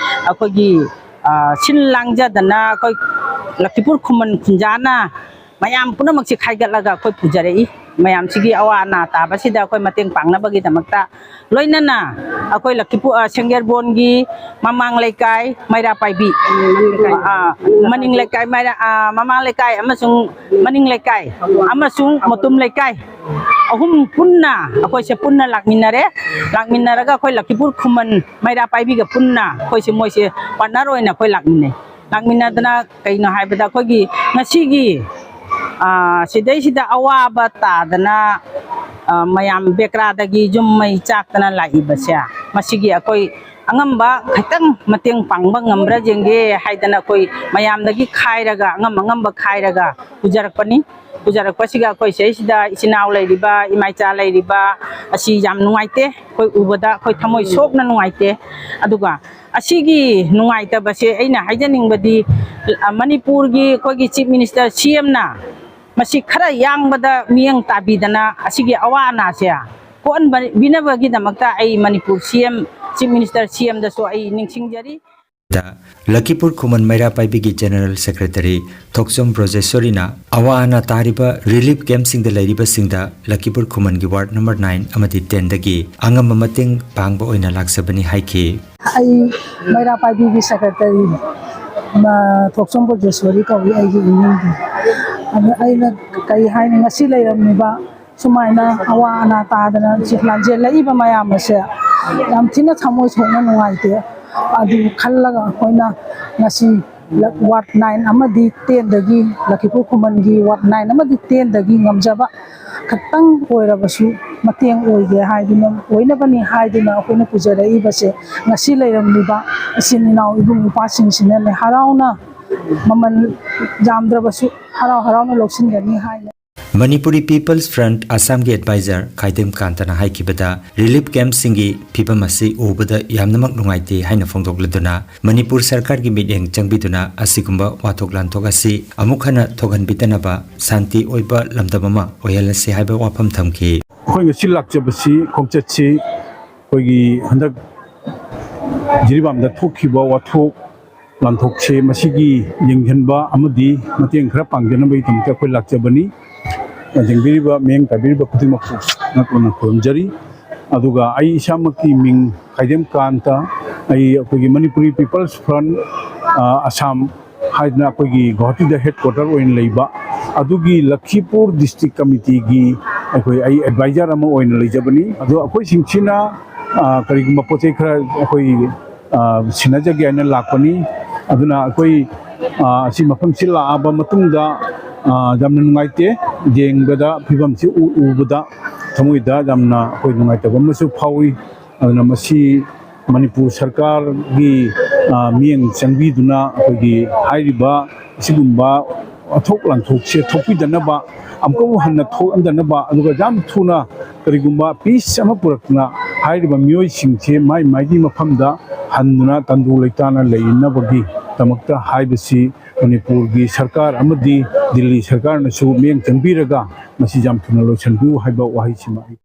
ꯑꯩꯈꯣꯏꯒꯤ, ꯑ, ꯁꯤꯜ ꯂꯥꯡꯖꯗꯅ ꯑꯩꯈꯣꯏ ꯂꯛꯈꯤꯄꯨꯔ ꯈꯨꯃꯟ ꯈꯨꯟꯖꯥꯅ ꯃꯌꯥꯝ ꯄꯨꯝꯅꯃꯛꯁꯤ ꯈꯥꯏꯒꯠꯂꯒ ꯑꯩꯈꯣꯏ ꯄꯨꯖꯔꯛꯏ꯫ ꯃꯌꯥꯝꯁꯤꯒꯤ ꯑꯋꯥ ꯑꯅꯥ ꯇꯥꯕꯁꯤꯗ ꯑꯩꯈꯣꯏ ꯃꯇꯦꯡ ꯄꯥꯡꯅꯕꯒꯤꯗꯃꯛꯇ ꯂꯣꯏꯅꯅ ꯑꯩꯈꯣꯏ ꯂꯛꯈꯤꯄꯨꯔ, ꯑ, ꯁꯦꯡꯒꯦꯔꯕꯣꯟꯒꯤ ꯃꯃꯥꯡ ꯂꯩꯀꯥꯏ ꯃꯩꯔꯥ ꯄꯥꯏꯕꯤ, ꯑ, ꯃꯅꯤꯡ ꯂꯩꯀꯥꯏ ꯃꯩꯔꯥ, ꯑ, ꯃꯃꯥꯡ ꯂꯩꯀꯥꯏ ꯑꯃꯁꯨꯡ ꯃꯅꯤꯡ ꯂꯩꯀꯥꯏ ꯑꯃꯁꯨꯡ ꯃꯇꯨꯝ ꯂꯩꯀꯥꯏ ꯑꯍꯨꯝ ꯄꯨꯟꯅ ꯑꯩꯈꯣꯏꯁꯦ ꯄꯨꯟꯅ ꯂꯥꯛꯃꯤꯟꯅꯔꯦ꯫ ꯂꯥꯛꯃꯤꯟꯅꯔꯒ ꯑꯩꯈꯣꯏ ꯂꯛꯈꯤꯄꯨꯔ ꯈꯨꯃꯟ ꯃꯩꯔꯥ ꯄꯥꯏꯕꯤꯒ ꯄꯨꯟꯅ ꯑꯩꯈꯣꯏꯁꯦ, ꯃꯣꯏꯁꯦ partner ꯑꯣꯏꯅ ꯑꯩꯈꯣꯏ ꯂꯥꯛꯃꯤꯟꯅꯩ꯫ ꯂꯥꯛꯃꯤꯟꯅꯗꯅ ꯀꯩꯅꯣ ꯍꯥꯏꯕꯗ ꯑꯩꯈꯣꯏꯒꯤ ꯉꯁꯤꯒꯤ, ꯑ, ꯁꯤꯗꯩꯁꯤꯗ ꯑꯋꯥꯕ ꯇꯥꯗꯅ, ꯑ, ꯃꯌꯥꯝ ꯕꯦꯀ꯭ꯔꯥꯗꯒꯤ ꯌꯨꯝ ꯃꯩ ꯆꯥꯛꯇꯅ ꯂꯥꯛꯏꯕꯁꯦ, ꯃꯁꯤꯒꯤ ꯑꯩꯈꯣꯏ ꯑꯉꯝꯕ ꯈꯤꯇꯪ ꯃꯇꯦꯡ ꯄꯥꯡꯕ ꯉꯝꯕ꯭ꯔꯥ ꯌꯦꯡꯒꯦ ꯍꯥꯏꯗꯅ ꯑꯩꯈꯣꯏ ꯃꯌꯥꯝꯗꯒꯤ ꯈꯥꯏꯔꯒ, ꯑꯉꯝ ꯑꯉꯝꯕ ꯈꯥꯏꯔꯒ ꯄꯨꯖꯔꯛꯄꯅꯤ꯫ ꯄꯨꯖꯔꯛꯄꯁꯤꯒ ꯑꯩꯈꯣꯏ ꯁꯤꯗꯩꯁꯤꯗ ꯏꯆꯤꯟ ꯏꯅꯥꯎ ꯂꯩꯔꯤꯕ, ꯏꯃꯥ ꯏꯆꯥ ꯂꯩꯔꯤꯕ, ꯑꯁꯤ ꯌꯥꯝ ꯅꯨꯡꯉꯥꯏꯇꯦ꯫ ꯑꯩꯈꯣꯏ ꯎꯕꯗ ꯑꯩꯈꯣꯏ ꯊꯃꯣꯏ ꯁꯣꯛꯅ ꯅꯨꯡꯉꯥꯏꯇꯦ꯫ ꯑꯗꯨꯒ ꯑꯁꯤꯒꯤ ꯅꯨꯡꯉꯥꯏꯇꯕꯁꯦ ꯑꯩꯅ ꯍꯥꯏꯖꯅꯤꯡꯕꯗꯤ, ꯑ, ꯃꯅꯤꯄꯨꯔꯒꯤ ꯑꯩꯈꯣꯏꯒꯤ Chief Minister, ꯁꯤ ꯑꯦꯝꯅ ꯃꯁꯤ ꯈꯔ ꯌꯥꯡꯕꯗ ꯃꯤꯠꯌꯦꯡ ꯇꯥꯕꯤꯗꯅ ꯑꯁꯤꯒꯤ ꯑꯋꯥ ꯑꯅꯥꯁꯦ ꯀꯣꯛꯍꯟꯕꯤꯅꯕꯒꯤꯗꯃꯛꯇ ꯑꯩ ꯃꯅꯤꯄꯨꯔ ꯁꯤ ꯑꯦꯝ, Chief Minister, ꯁꯤ ꯑꯦꯝꯗꯁꯨ ꯑꯩ ꯅꯤꯡꯁꯤꯡꯖꯔꯤ꯫ ꯗ ꯂꯛꯈꯤꯄꯨꯔ ꯈꯨꯃꯟ ꯃꯩꯔꯥ ꯄꯥꯏꯕꯤꯒꯤ General Secretary ꯊꯣꯛꯆꯣꯝ ꯕ꯭ꯔꯣꯖꯦꯁꯣꯔꯤꯅ ꯑꯋꯥ ꯑꯅꯥ ꯇꯥꯔꯤꯕ relief campꯁꯤꯡꯗ ꯂꯩꯔꯤꯕꯁꯤꯡꯗ ꯂꯛꯈꯤꯄꯨꯔ ꯈꯨꯃꯟꯒꯤ ward number nine ꯑꯃꯗꯤ tenꯗꯒꯤ ꯑꯉꯝꯕ ꯃꯇꯦꯡ ꯄꯥꯡꯕ ꯑꯣꯏꯅ ꯂꯥꯛꯆꯕꯅꯤ ꯍꯥꯏꯈꯤ꯫ ꯑꯩ ꯃꯩꯔꯥ ꯄꯥꯏꯕꯤꯒꯤ secretary, ꯃ-, ꯊꯣꯛꯆꯣꯝ ꯕ꯭ꯔꯣꯖꯦꯁꯣꯔꯤ ꯀꯧꯏ ꯑꯩꯒꯤ ꯏꯃꯨꯡꯒꯤ꯫ ꯑꯗ ꯑꯩꯅ ꯀꯔꯤ ꯍꯥꯏꯅꯤ, ꯉꯁꯤ ꯂꯩꯔꯝꯃꯤꯕ ꯁꯨꯃꯥꯏꯅ ꯑꯋꯥ ꯑꯅꯥ ꯇꯥꯗꯅ ꯁꯤ ꯂꯥꯟꯖꯦꯜꯂꯛꯏꯕ ꯃꯌꯥꯝ ꯑꯁꯦ ꯌꯥꯝ ꯊꯤꯅ ꯊꯃꯣꯏ ꯁꯣꯛꯅ ꯅꯨꯡꯉꯥꯏꯇꯦ꯫ ꯑꯗꯨ ꯈꯜꯂꯒ ꯑꯩꯈꯣꯏꯅ ꯉꯁꯤ ꯋꯥꯔꯗ ꯅꯥꯏꯟ ꯑꯃꯗꯤ ꯇꯦꯟꯗꯒꯤ, ꯂꯛꯈꯤꯄꯨꯔ ꯈꯨꯃꯟꯒꯤ ꯋꯥꯔꯗ ꯅꯥꯏꯟ ꯑꯃꯗꯤ ꯇꯦꯟꯗꯒꯤ ꯉꯝꯖꯕ ꯈꯤꯇꯪ ꯑꯣꯏꯔꯕꯁꯨ ꯃꯇꯦꯡ ꯑꯣꯏꯒꯦ ꯍꯥꯏꯗꯨꯅ, ꯑꯣꯏꯅꯕꯅꯤ ꯍꯥꯏꯗꯨꯅ ꯑꯩꯈꯣꯏꯅ ꯄꯨꯖꯔꯛꯏꯕꯁꯦ ꯉꯁꯤ ꯂꯩꯔꯝꯂꯤꯕ ꯏꯆꯤꯟ ꯏꯅꯥꯎ ꯏꯕꯨꯡ ꯏꯄ꯭ꯋꯥꯁꯤꯡꯁꯤꯅꯅꯦ ꯍꯔꯥꯎꯅ, ꯃꯃꯜ ꯌꯥꯝꯗ꯭ꯔꯕꯁꯨ ꯍꯔꯥꯎ ꯍꯔꯥꯎꯅ ꯂꯧꯁꯤꯟꯒꯅꯤ ꯍꯥꯏꯅ꯫ ꯃꯅꯤꯄꯨꯔꯤ ꯄꯤꯄꯜꯁ ꯐ꯭ꯔꯟꯠ ꯑꯁꯥꯝꯒꯤ ꯑꯦꯗꯚꯥꯏꯖꯔ ꯈꯥꯏꯗꯦꯝ ꯀꯥꯟꯇꯅ ꯍꯥꯏꯈꯤꯕꯗ, ꯔꯤꯂꯤꯐ ꯀꯦꯝꯞꯁꯤꯡꯒꯤ ꯐꯤꯕꯝ ꯑꯁꯤ ꯎꯕꯗ ꯌꯥꯝꯅꯃꯛ ꯅꯨꯡꯉꯥꯏꯇꯦ ꯍꯥꯏꯅ ꯐꯣꯡꯗꯣꯛꯂꯗꯨꯅ, ꯃꯅꯤꯄꯨꯔ ꯁꯔꯀꯥꯔꯒꯤ ꯃꯤꯠꯌꯦꯡ ꯆꯪꯕꯤꯗꯨꯅ ꯑꯁꯤꯒꯨꯝꯕ ꯋꯥꯊꯣꯛ ꯂꯥꯟꯊꯣꯛ ꯑꯁꯤ ꯑꯃꯨꯛ ꯍꯟꯅ ꯊꯣꯛꯍꯟꯕꯤꯗꯅꯕ ꯁꯥꯟꯇꯤ ꯑꯣꯏꯕ ꯂꯝꯗꯝ ꯑꯃ ꯑꯣꯏꯍꯜꯂꯁꯤ ꯍꯥꯏꯕ ꯋꯥꯐꯝ ꯊꯝꯈꯤ꯫ ꯑꯩꯈꯣꯏ ꯉꯁꯤ ꯂꯥꯛꯆꯕꯁꯤ, ꯈꯣꯡꯆꯠꯁꯤ ꯑꯩꯈꯣꯏꯒꯤ ꯍꯟꯗꯛ ꯖꯤꯔꯤꯕꯥꯝꯗ ꯊꯣꯛꯈꯤꯕ ꯋꯥꯊꯣꯛ ꯂꯥꯟꯊꯣꯛꯁꯦ ꯃꯁꯤꯒꯤ ꯌꯦꯡꯁꯤꯟꯕ ꯑꯃꯗꯤ ꯃꯇꯦꯡ ꯈꯔ ꯄꯥꯡꯖꯅꯕꯒꯤꯗꯃꯛꯇ ꯑꯩꯈꯣꯏ ꯂꯥꯛꯆꯕꯅꯤ꯫ ꯌꯦꯡꯕꯤꯔꯤꯕ ꯃꯤꯠꯌꯦꯡ ꯇꯥꯕꯤꯔꯤꯕ ꯈꯨꯗꯤꯡꯃꯛꯄꯨ ꯅꯛꯅ ꯈꯨꯔꯨꯝꯖꯔꯤ꯫ ꯑꯗꯨꯒ ꯑꯩ ꯏꯁꯥꯃꯛꯀꯤ ꯃꯤꯡ ꯈꯥꯏꯗꯦꯝ ꯀꯥꯟꯇ, ꯑꯩ ꯑꯩꯈꯣꯏꯒꯤ ꯃꯅꯤꯄꯨꯔꯤ ꯄꯤꯄꯜꯁ ꯐ꯭ꯔꯟꯠ, ꯑ, ꯑꯁꯥꯝ ꯍꯥꯏꯗꯅ ꯑꯩꯈꯣꯏꯒꯤ ꯒꯨꯋꯥꯍꯥꯇꯤꯗ ꯍꯦꯗ ꯀ꯭ꯋꯥꯇꯔ ꯑꯣꯏꯅ ꯂꯩꯕ, ꯑꯗꯨꯒꯤ ꯂꯈꯤꯄꯨꯔ ꯗꯤꯁꯇ꯭ꯔꯤꯛ ꯀꯃꯤꯇꯤꯒꯤ ꯑꯩꯈꯣꯏ, ꯑꯩ ꯑꯦꯗꯚꯥꯏꯖꯔ ꯑꯃ ꯑꯣꯏꯅ ꯂꯩꯖꯕꯅꯤ꯫ ꯑꯗꯣ ꯑꯩꯈꯣꯏꯁꯤꯡꯁꯤꯅ, ꯑ, ꯀꯔꯤꯒꯨꯝꯕ ꯄꯣꯠ ꯆꯩ ꯈꯔ ꯑꯩꯈꯣꯏ, ꯑ, ꯁꯤꯟꯅꯖꯒꯦ ꯍꯥꯏꯅ ꯂꯥꯛꯄꯅꯤ꯫ ꯑꯗꯨꯅ ꯑꯩꯈꯣꯏ, ꯑ, ꯑꯁꯤ ꯃꯐꯝꯁꯤ ꯂꯥꯛꯑꯕ ꯃꯇꯨꯡꯗ, ꯑ, ꯌꯥꯝꯅ ꯅꯨꯡꯉꯥꯏꯇꯦ꯫ ꯌꯦꯡꯕꯗ, ꯐꯤꯕꯝꯁꯤ ꯎ-, ꯎꯕꯗ ꯊꯃꯣꯏꯗ ꯌꯥꯝꯅ ꯑꯩꯈꯣꯏ ꯅꯨꯡꯉꯥꯏꯇꯕ ꯑꯃꯁꯨ ꯐꯥꯎꯏ꯫ ꯑꯗꯨꯅ ꯃꯁꯤ ꯃꯅꯤꯄꯨꯔ ꯁꯔꯀꯥꯔꯒꯤ, ꯑ, ꯃꯤꯠꯌꯦꯡ ꯆꯪꯕꯤꯗꯨꯅ ꯑꯩꯈꯣꯏꯒꯤ ꯍꯥꯏꯔꯤꯕ ꯑꯁꯤꯒꯨꯝꯕ ꯋꯥꯊꯣꯛ ꯂꯥꯟꯊꯣꯛꯁꯦ ꯊꯣꯛꯄꯤꯗꯅꯕ, ꯑꯃꯨꯛꯀ ꯍꯟꯅ ꯊꯣꯛꯍꯟꯗꯅꯕ, ꯑꯗꯨꯒ ꯌꯥꯝ ꯊꯨꯅ ꯀꯔꯤꯒꯨꯝꯕ ꯄꯤꯁ ꯑꯃ ꯄꯨꯔꯛꯇꯨꯅ ꯍꯥꯏꯔꯤꯕ ꯃꯤꯑꯣꯏꯁꯤꯡꯁꯦ ꯃꯥꯏ ꯃꯥꯏꯒꯤ ꯃꯐꯝꯗ ꯍꯟꯗꯨꯅ ꯇꯪꯗꯨ ꯂꯩꯇꯥꯅ ꯂꯩꯅꯕꯒꯤꯗꯃꯛꯇ ꯍꯥꯏꯕꯁꯤ ꯃꯅꯤꯄꯨꯔꯒꯤ ꯁꯔꯀꯥꯔ ꯑꯃꯗꯤ ꯗꯤꯜꯂꯤ ꯁꯔꯀꯥꯔꯅꯁꯨ ꯃꯤꯠꯌꯦꯡ ꯆꯪꯕꯤꯔꯒ ꯃꯁꯤ ꯌꯥꯝ ꯊꯨꯅ ꯂꯣꯏꯁꯤꯟꯕꯤꯌꯨ ꯍꯥꯏꯕ ꯋꯥꯍꯩꯁꯤꯃ ꯑꯩ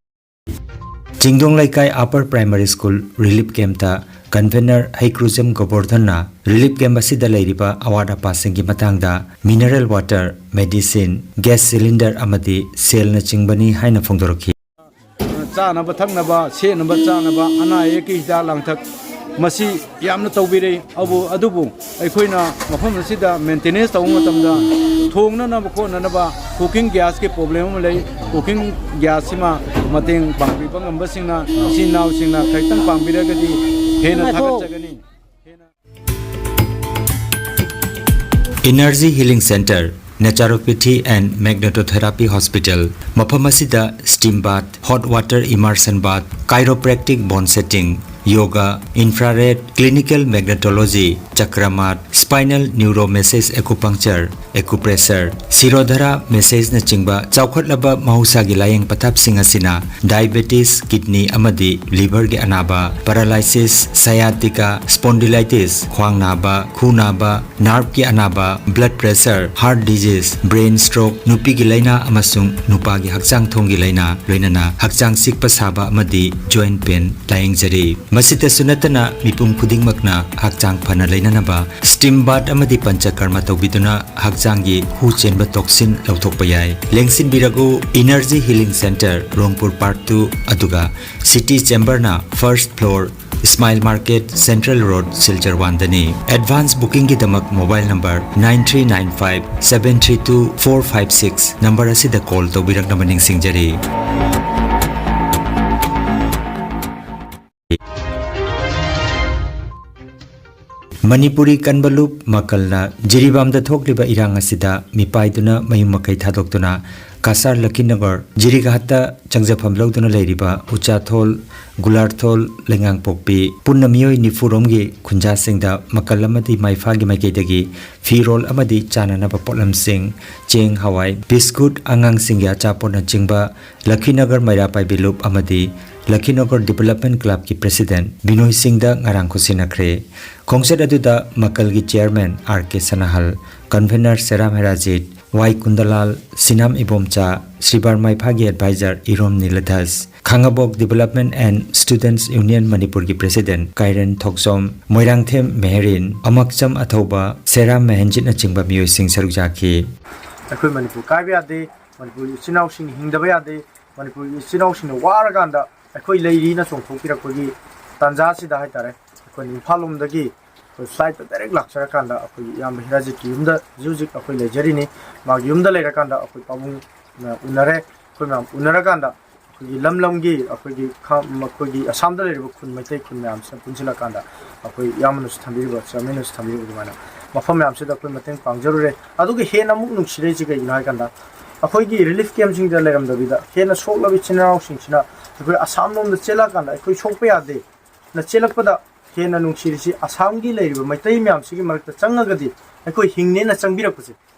ꯆꯤꯡꯗꯣꯡ ꯂꯩꯀꯥꯏ ꯑꯄꯔ ꯄ꯭ꯔꯥꯏꯃꯥꯔꯤ ꯁ꯭ꯀꯨꯜ ꯔꯤꯂꯤꯐ ꯀꯦꯝꯞꯇ ꯀꯟꯚꯦꯅꯔ ꯍꯩꯀ꯭ꯔꯨꯖꯝ ꯒꯣꯕꯣꯔꯙꯟꯅ ꯔꯤꯂꯤꯐ ꯀꯦꯝꯞ ꯑꯁꯤꯗ ꯂꯩꯔꯤꯕ ꯑꯋꯥꯠ ꯑꯄꯥꯁꯤꯡꯒꯤ ꯃꯇꯥꯡꯗ mineral water, medicine, gas cylinder ꯑꯃꯗꯤ ꯁꯦꯜꯅꯆꯤꯡꯕꯅꯤ ꯍꯥꯏꯅ ꯐꯣꯡꯗꯣꯔꯛꯈꯤ꯫ ꯆꯥꯅꯕ ꯊꯛꯅꯕ, ꯁꯦꯠꯅꯕ ꯆꯥꯅꯕ, ꯑꯅꯥ ꯑꯌꯦꯛꯀꯤ ꯍꯤꯗꯥꯛ ꯂꯥꯡꯊꯛ, ꯃꯁꯤ ꯌꯥꯝꯅ ꯇꯧꯕꯤꯔꯦ꯫ ꯑꯕꯨ-, ꯑꯗꯨꯕꯨ ꯑꯩꯈꯣꯏꯅ ꯃꯐꯝ ꯑꯁꯤꯗ ꯃꯦꯟꯇꯦꯅꯦꯟꯁ ꯇꯧꯕ ꯃꯇꯝꯗ ꯊꯣꯡꯅꯅꯕ ꯈꯣꯠꯅꯅꯕ ꯀꯨꯀꯤꯡ ꯒ꯭ꯌꯥꯁꯀꯤ ꯄ꯭ꯔꯣꯕ꯭ꯂꯦꯝ ꯑꯃ ꯂꯩ꯫ ꯀꯨꯀꯤꯡ ꯒ꯭ꯌꯥꯁꯁꯤꯃ ꯃꯇꯦꯡ ꯄꯥꯡꯕꯤꯕ ꯉꯝꯕꯁꯤꯡꯅ, ꯏꯆꯤꯟ ꯏꯅꯥꯎꯁꯤꯡꯅ ꯈꯤꯇꯪ ꯄꯥꯡꯕꯤꯔꯒꯗꯤ ꯍꯦꯟꯅ ꯉꯥꯏꯈꯣ꯫ ꯊꯥꯒꯠꯆꯒꯅꯤ꯫ Energy Healing Center, Naturopathy and Magnetotherapy Hospital꯫ ꯃꯐꯝ ꯑꯁꯤꯗ steam bath, hot water immersion bath, chiropractic bone setting, yoga, infrared, clinical magnetology, chakra mat, spinal neuromassage acupuncture, acupressure, Shirodhara massage ꯅꯆꯤꯡꯕ ꯆꯥꯎꯈꯠꯂꯕ ꯃꯍꯧꯁꯥꯒꯤ ꯂꯥꯌꯦꯡ ꯄꯊꯥꯞꯁꯤꯡ ꯑꯁꯤꯅ diabetes, kidney ꯑꯃꯗꯤ liver ꯒꯤ ꯑꯅꯥꯕ, paralysis, sciatica, spondylitis, ꯈ꯭ꯋꯥꯡ ꯅꯥꯕ, ꯈꯨ ꯅꯥꯕ, nerve ꯀꯤ ꯑꯅꯥꯕ, blood pressure, heart disease, brain stroke, ꯅꯨꯄꯤꯒꯤ ꯂꯥꯏꯅꯥ ꯑꯃꯁꯨꯡ ꯅꯨꯄꯥꯒꯤ ꯍꯛꯆꯥꯡ ꯊꯣꯡꯒꯤ ꯂꯥꯏꯅꯥ, ꯂꯣꯏꯅꯅ ꯍꯛꯆꯥꯡ ꯆꯤꯛꯄ ꯁꯥꯕ ꯑꯃꯗꯤ joint pain ꯂꯥꯌꯦꯡꯖꯔꯤ꯫ ꯃꯁꯤꯇꯁꯨ ꯅꯠꯇꯅ ꯃꯤꯄꯨꯝ ꯈꯨꯗꯤꯡꯃꯛꯅ ꯍꯛꯆꯥꯡ ꯐꯅ ꯂꯩꯅꯅꯕ steam bath ꯑꯃꯗꯤ ꯄꯟꯆꯀꯔꯃ ꯇꯧꯕꯤꯗꯨꯅ ꯍꯛꯆꯥꯡꯒꯤ ꯍꯨ ꯆꯦꯟꯕ toxin ꯂꯧꯊꯣꯛꯄ ꯌꯥꯏ꯫ ꯂꯦꯡꯁꯤꯟꯕꯤꯔꯒꯨ Energy Healing Center, ꯔꯣꯡꯄꯨꯔ Park two, ꯑꯗꯨꯒ City Chamber ꯅ first floor, Smile Market, Central Road, Silchar one ꯗꯅꯤ꯫ Advance booking ꯒꯤꯗꯃꯛ mobile number nine three nine five seven three two four five six number ꯑꯁꯤꯗ call ꯇꯧꯕꯤꯔꯛꯅꯕ ꯅꯤꯡꯁꯤꯡꯖꯔꯤ꯫ ꯃꯅꯤꯄꯨꯔꯤ ꯀꯟꯕ ꯂꯨꯞ ꯃꯀꯜꯅ ꯖꯤꯔꯤꯕꯥꯝꯗ ꯊꯣꯛꯂꯤꯕ ꯏꯔꯥꯡ ꯑꯁꯤꯗ ꯃꯤꯄꯥꯏꯗꯨꯅ ꯃꯌꯨꯝ ꯃꯀꯩ ꯊꯥꯗꯣꯛꯇꯨꯅ ꯀꯁꯥꯔ ꯂꯈꯤꯅꯒꯔ, ꯖꯤꯔꯤꯘꯥꯠꯇ ꯆꯪꯖꯐꯝ ꯂꯧꯗꯨꯅ ꯂꯩꯔꯤꯕ ꯎꯆꯥꯊꯣꯜ, ꯒꯨꯂꯥꯔꯊꯣꯜ, ꯂꯩꯉꯥꯡꯄꯣꯛꯄꯤ ꯄꯨꯟꯅ ꯃꯤꯑꯣꯏ ꯅꯤꯐꯨ ꯔꯣꯝꯒꯤ ꯈꯨꯟꯖꯥꯁꯤꯡꯗ ꯃꯀꯜ ꯑꯃꯗꯤ ꯃꯥꯏꯐꯥꯒꯤ ꯃꯥꯏꯀꯩꯗꯒꯤ ꯐꯤꯔꯣꯜ ꯑꯃꯗꯤ ꯆꯥꯅꯅꯕ ꯄꯣꯠꯂꯝꯁꯤꯡ, ꯆꯦꯡ, ꯍꯋꯥꯏ, ꯕꯤꯁꯀꯨꯠ, ꯑꯉꯥꯡꯁꯤꯡꯒꯤ ꯑꯆꯥꯄꯣꯠꯅꯆꯤꯡꯕ ꯂꯈꯤꯅꯒꯔ ꯃꯩꯔꯥ ꯄꯥꯏꯕꯤ ꯂꯨꯞ ꯑꯃꯗꯤ ꯂꯈꯤꯅꯒꯔ Development Club ꯀꯤ President ꯕꯤꯅꯣꯏ ꯁꯤꯡꯗ ꯉꯔꯥꯡ ꯈꯨꯠꯁꯤꯟꯅꯈ꯭ꯔꯦ꯫ ꯈꯣꯡꯆꯠ ꯑꯗꯨꯗ ꯃꯀꯜꯒꯤ Chairman R K Sanahal, Convener Seram Herajit, Y Kundalal, Sinam Ibomcha, ꯁ꯭ꯔꯤꯕꯥꯔ ꯃꯥꯏꯐꯥꯒꯤ Advisor Irom Niladhas, Khangabok Development and Students Union ꯃꯅꯤꯄꯨꯔꯒꯤ President ꯀꯥꯏꯔꯦꯟ ꯊꯣꯛꯆꯣꯝ, ꯃꯣꯏꯔꯥꯡꯊꯦꯝ ꯃꯦꯍꯦꯔꯤꯟ, ꯑꯃꯛꯆꯝ ꯑꯊꯧꯕ, ꯁꯦꯔꯥꯝ ꯃꯍꯦꯟꯖꯤꯠꯅꯆꯤꯡꯕ ꯃꯤꯑꯣꯏꯁꯤꯡ ꯁꯔꯨꯛ ꯌꯥꯈꯤ꯫ ꯑꯩꯈꯣꯏ ꯃꯅꯤꯄꯨꯔ ꯀꯥꯏꯕ ꯌꯥꯗꯦ, ꯃꯅꯤꯄꯨꯔꯒꯤ ꯏꯆꯤꯟ ꯏꯅꯥꯎꯁꯤꯡ ꯍꯤꯡꯗꯕ ꯌꯥꯗꯦ, ꯃꯅꯤꯄꯨꯔꯒꯤ ꯏꯆꯤꯟ ꯏꯅꯥꯎꯁꯤꯡꯅ ꯋꯥꯔꯀꯥꯟꯗ ꯑꯩꯈꯣꯏ ꯂꯩꯔꯤꯅ ꯆꯣꯡꯊꯣꯛꯄꯤꯔꯛꯄꯒꯤ ꯇꯥꯟꯖꯥꯁꯤꯗ ꯍꯥꯏꯇꯥꯔꯦ, ꯑꯩꯈꯣꯏ ꯏꯝꯐꯥꯜ ꯂꯣꯝꯗꯒꯤ ꯑꯩꯈꯣꯏ ꯐ꯭ꯂꯥꯏꯠꯇ ꯗꯥꯏꯔꯦꯛ ꯂꯥꯛꯆꯔꯀꯥꯟꯗ ꯑꯩꯈꯣꯏꯒꯤ ꯏꯌꯥꯝꯕ ꯍꯤꯔꯥꯖꯤꯠꯀꯤ ꯌꯨꯝꯗ ꯍꯧꯖꯤꯛ ꯍꯧꯖꯤꯛ ꯑꯩꯈꯣꯏ ꯂꯩꯖꯔꯤꯅꯤ꯫ ꯃꯥꯒꯤ ꯌꯨꯝꯗ ꯂꯩꯔꯀꯥꯟꯗ ꯑꯩꯈꯣꯏ ꯄꯥꯕꯨꯡ ꯃꯌꯥꯝ ꯎꯅꯔꯦ꯫ ꯑꯩꯈꯣꯏ ꯃꯌꯥꯝ ꯎꯅꯔꯀꯥꯟꯗ ꯑꯩꯈꯣꯏꯒꯤ ꯂꯝ ꯂꯝꯒꯤ ꯑꯩꯈꯣꯏꯒꯤ ꯈꯥ-, ꯑꯩꯈꯣꯏꯒꯤ ꯑꯁꯥꯝꯗ ꯂꯩꯔꯤꯕ ꯈꯨꯟ, ꯃꯩꯇꯩ ꯈꯨꯟ ꯃꯌꯥꯝꯁꯤꯅ ꯄꯨꯟꯁꯤꯜꯂꯀꯥꯟꯗ ꯑꯩꯈꯣꯏ ꯏꯌꯥꯝꯕꯅꯁꯨ ꯊꯝꯕꯤꯔꯤꯕ, ꯆꯤꯌꯔꯃꯦꯟꯅꯁꯨ ꯊꯝꯕꯤꯔꯤꯕ ꯑꯗꯨꯃꯥꯏꯅ ꯃꯐꯝ ꯃꯌꯥꯝꯁꯤꯗ ꯑꯩꯈꯣꯏ ꯃꯇꯦꯡ ꯄꯥꯡꯖꯔꯨꯔꯦ꯫ ꯑꯗꯨꯒ ꯍꯦꯟꯅ ꯑꯃꯨꯛ ꯅꯨꯡꯁꯤꯔꯛꯏꯁꯦ ꯀꯩꯒꯤꯅꯣ ꯍꯥꯏꯀꯥꯟꯗ, ꯑꯩꯈꯣꯏꯒꯤ ꯔꯤꯂꯤꯐ ꯀꯦꯝꯁꯤꯡꯗ ꯂꯩꯔꯝꯗꯕꯤꯗ ꯍꯦꯟꯅ ꯁꯣꯛꯂꯕ ꯏꯆꯤꯟ ꯏꯅꯥꯎꯁꯤꯡꯁꯤꯅ ꯑꯩꯈꯣꯏ ꯑꯁꯥꯝ ꯂꯣꯝꯗ ꯆꯦꯜꯂꯛꯑꯀꯥꯟꯗ ꯑꯩꯈꯣꯏ ꯁꯣꯛꯄ ꯌꯥꯗꯦ ꯅ ꯆꯦꯜꯂꯛꯄꯗ ꯍꯦꯟꯅ ꯅꯨꯡꯁꯤꯔꯤꯁꯤ ꯑꯁꯥꯝꯒꯤ ꯂꯩꯔꯤꯕ ꯃꯩꯇꯩ ꯃꯌꯥꯝꯁꯤꯒꯤ ꯃꯔꯛꯇ ꯆꯪꯉꯒꯗꯤ ꯑꯩꯈꯣꯏ ꯍꯤꯡꯅꯦꯅ ꯆꯪꯕꯤꯔꯛꯄꯁꯦ,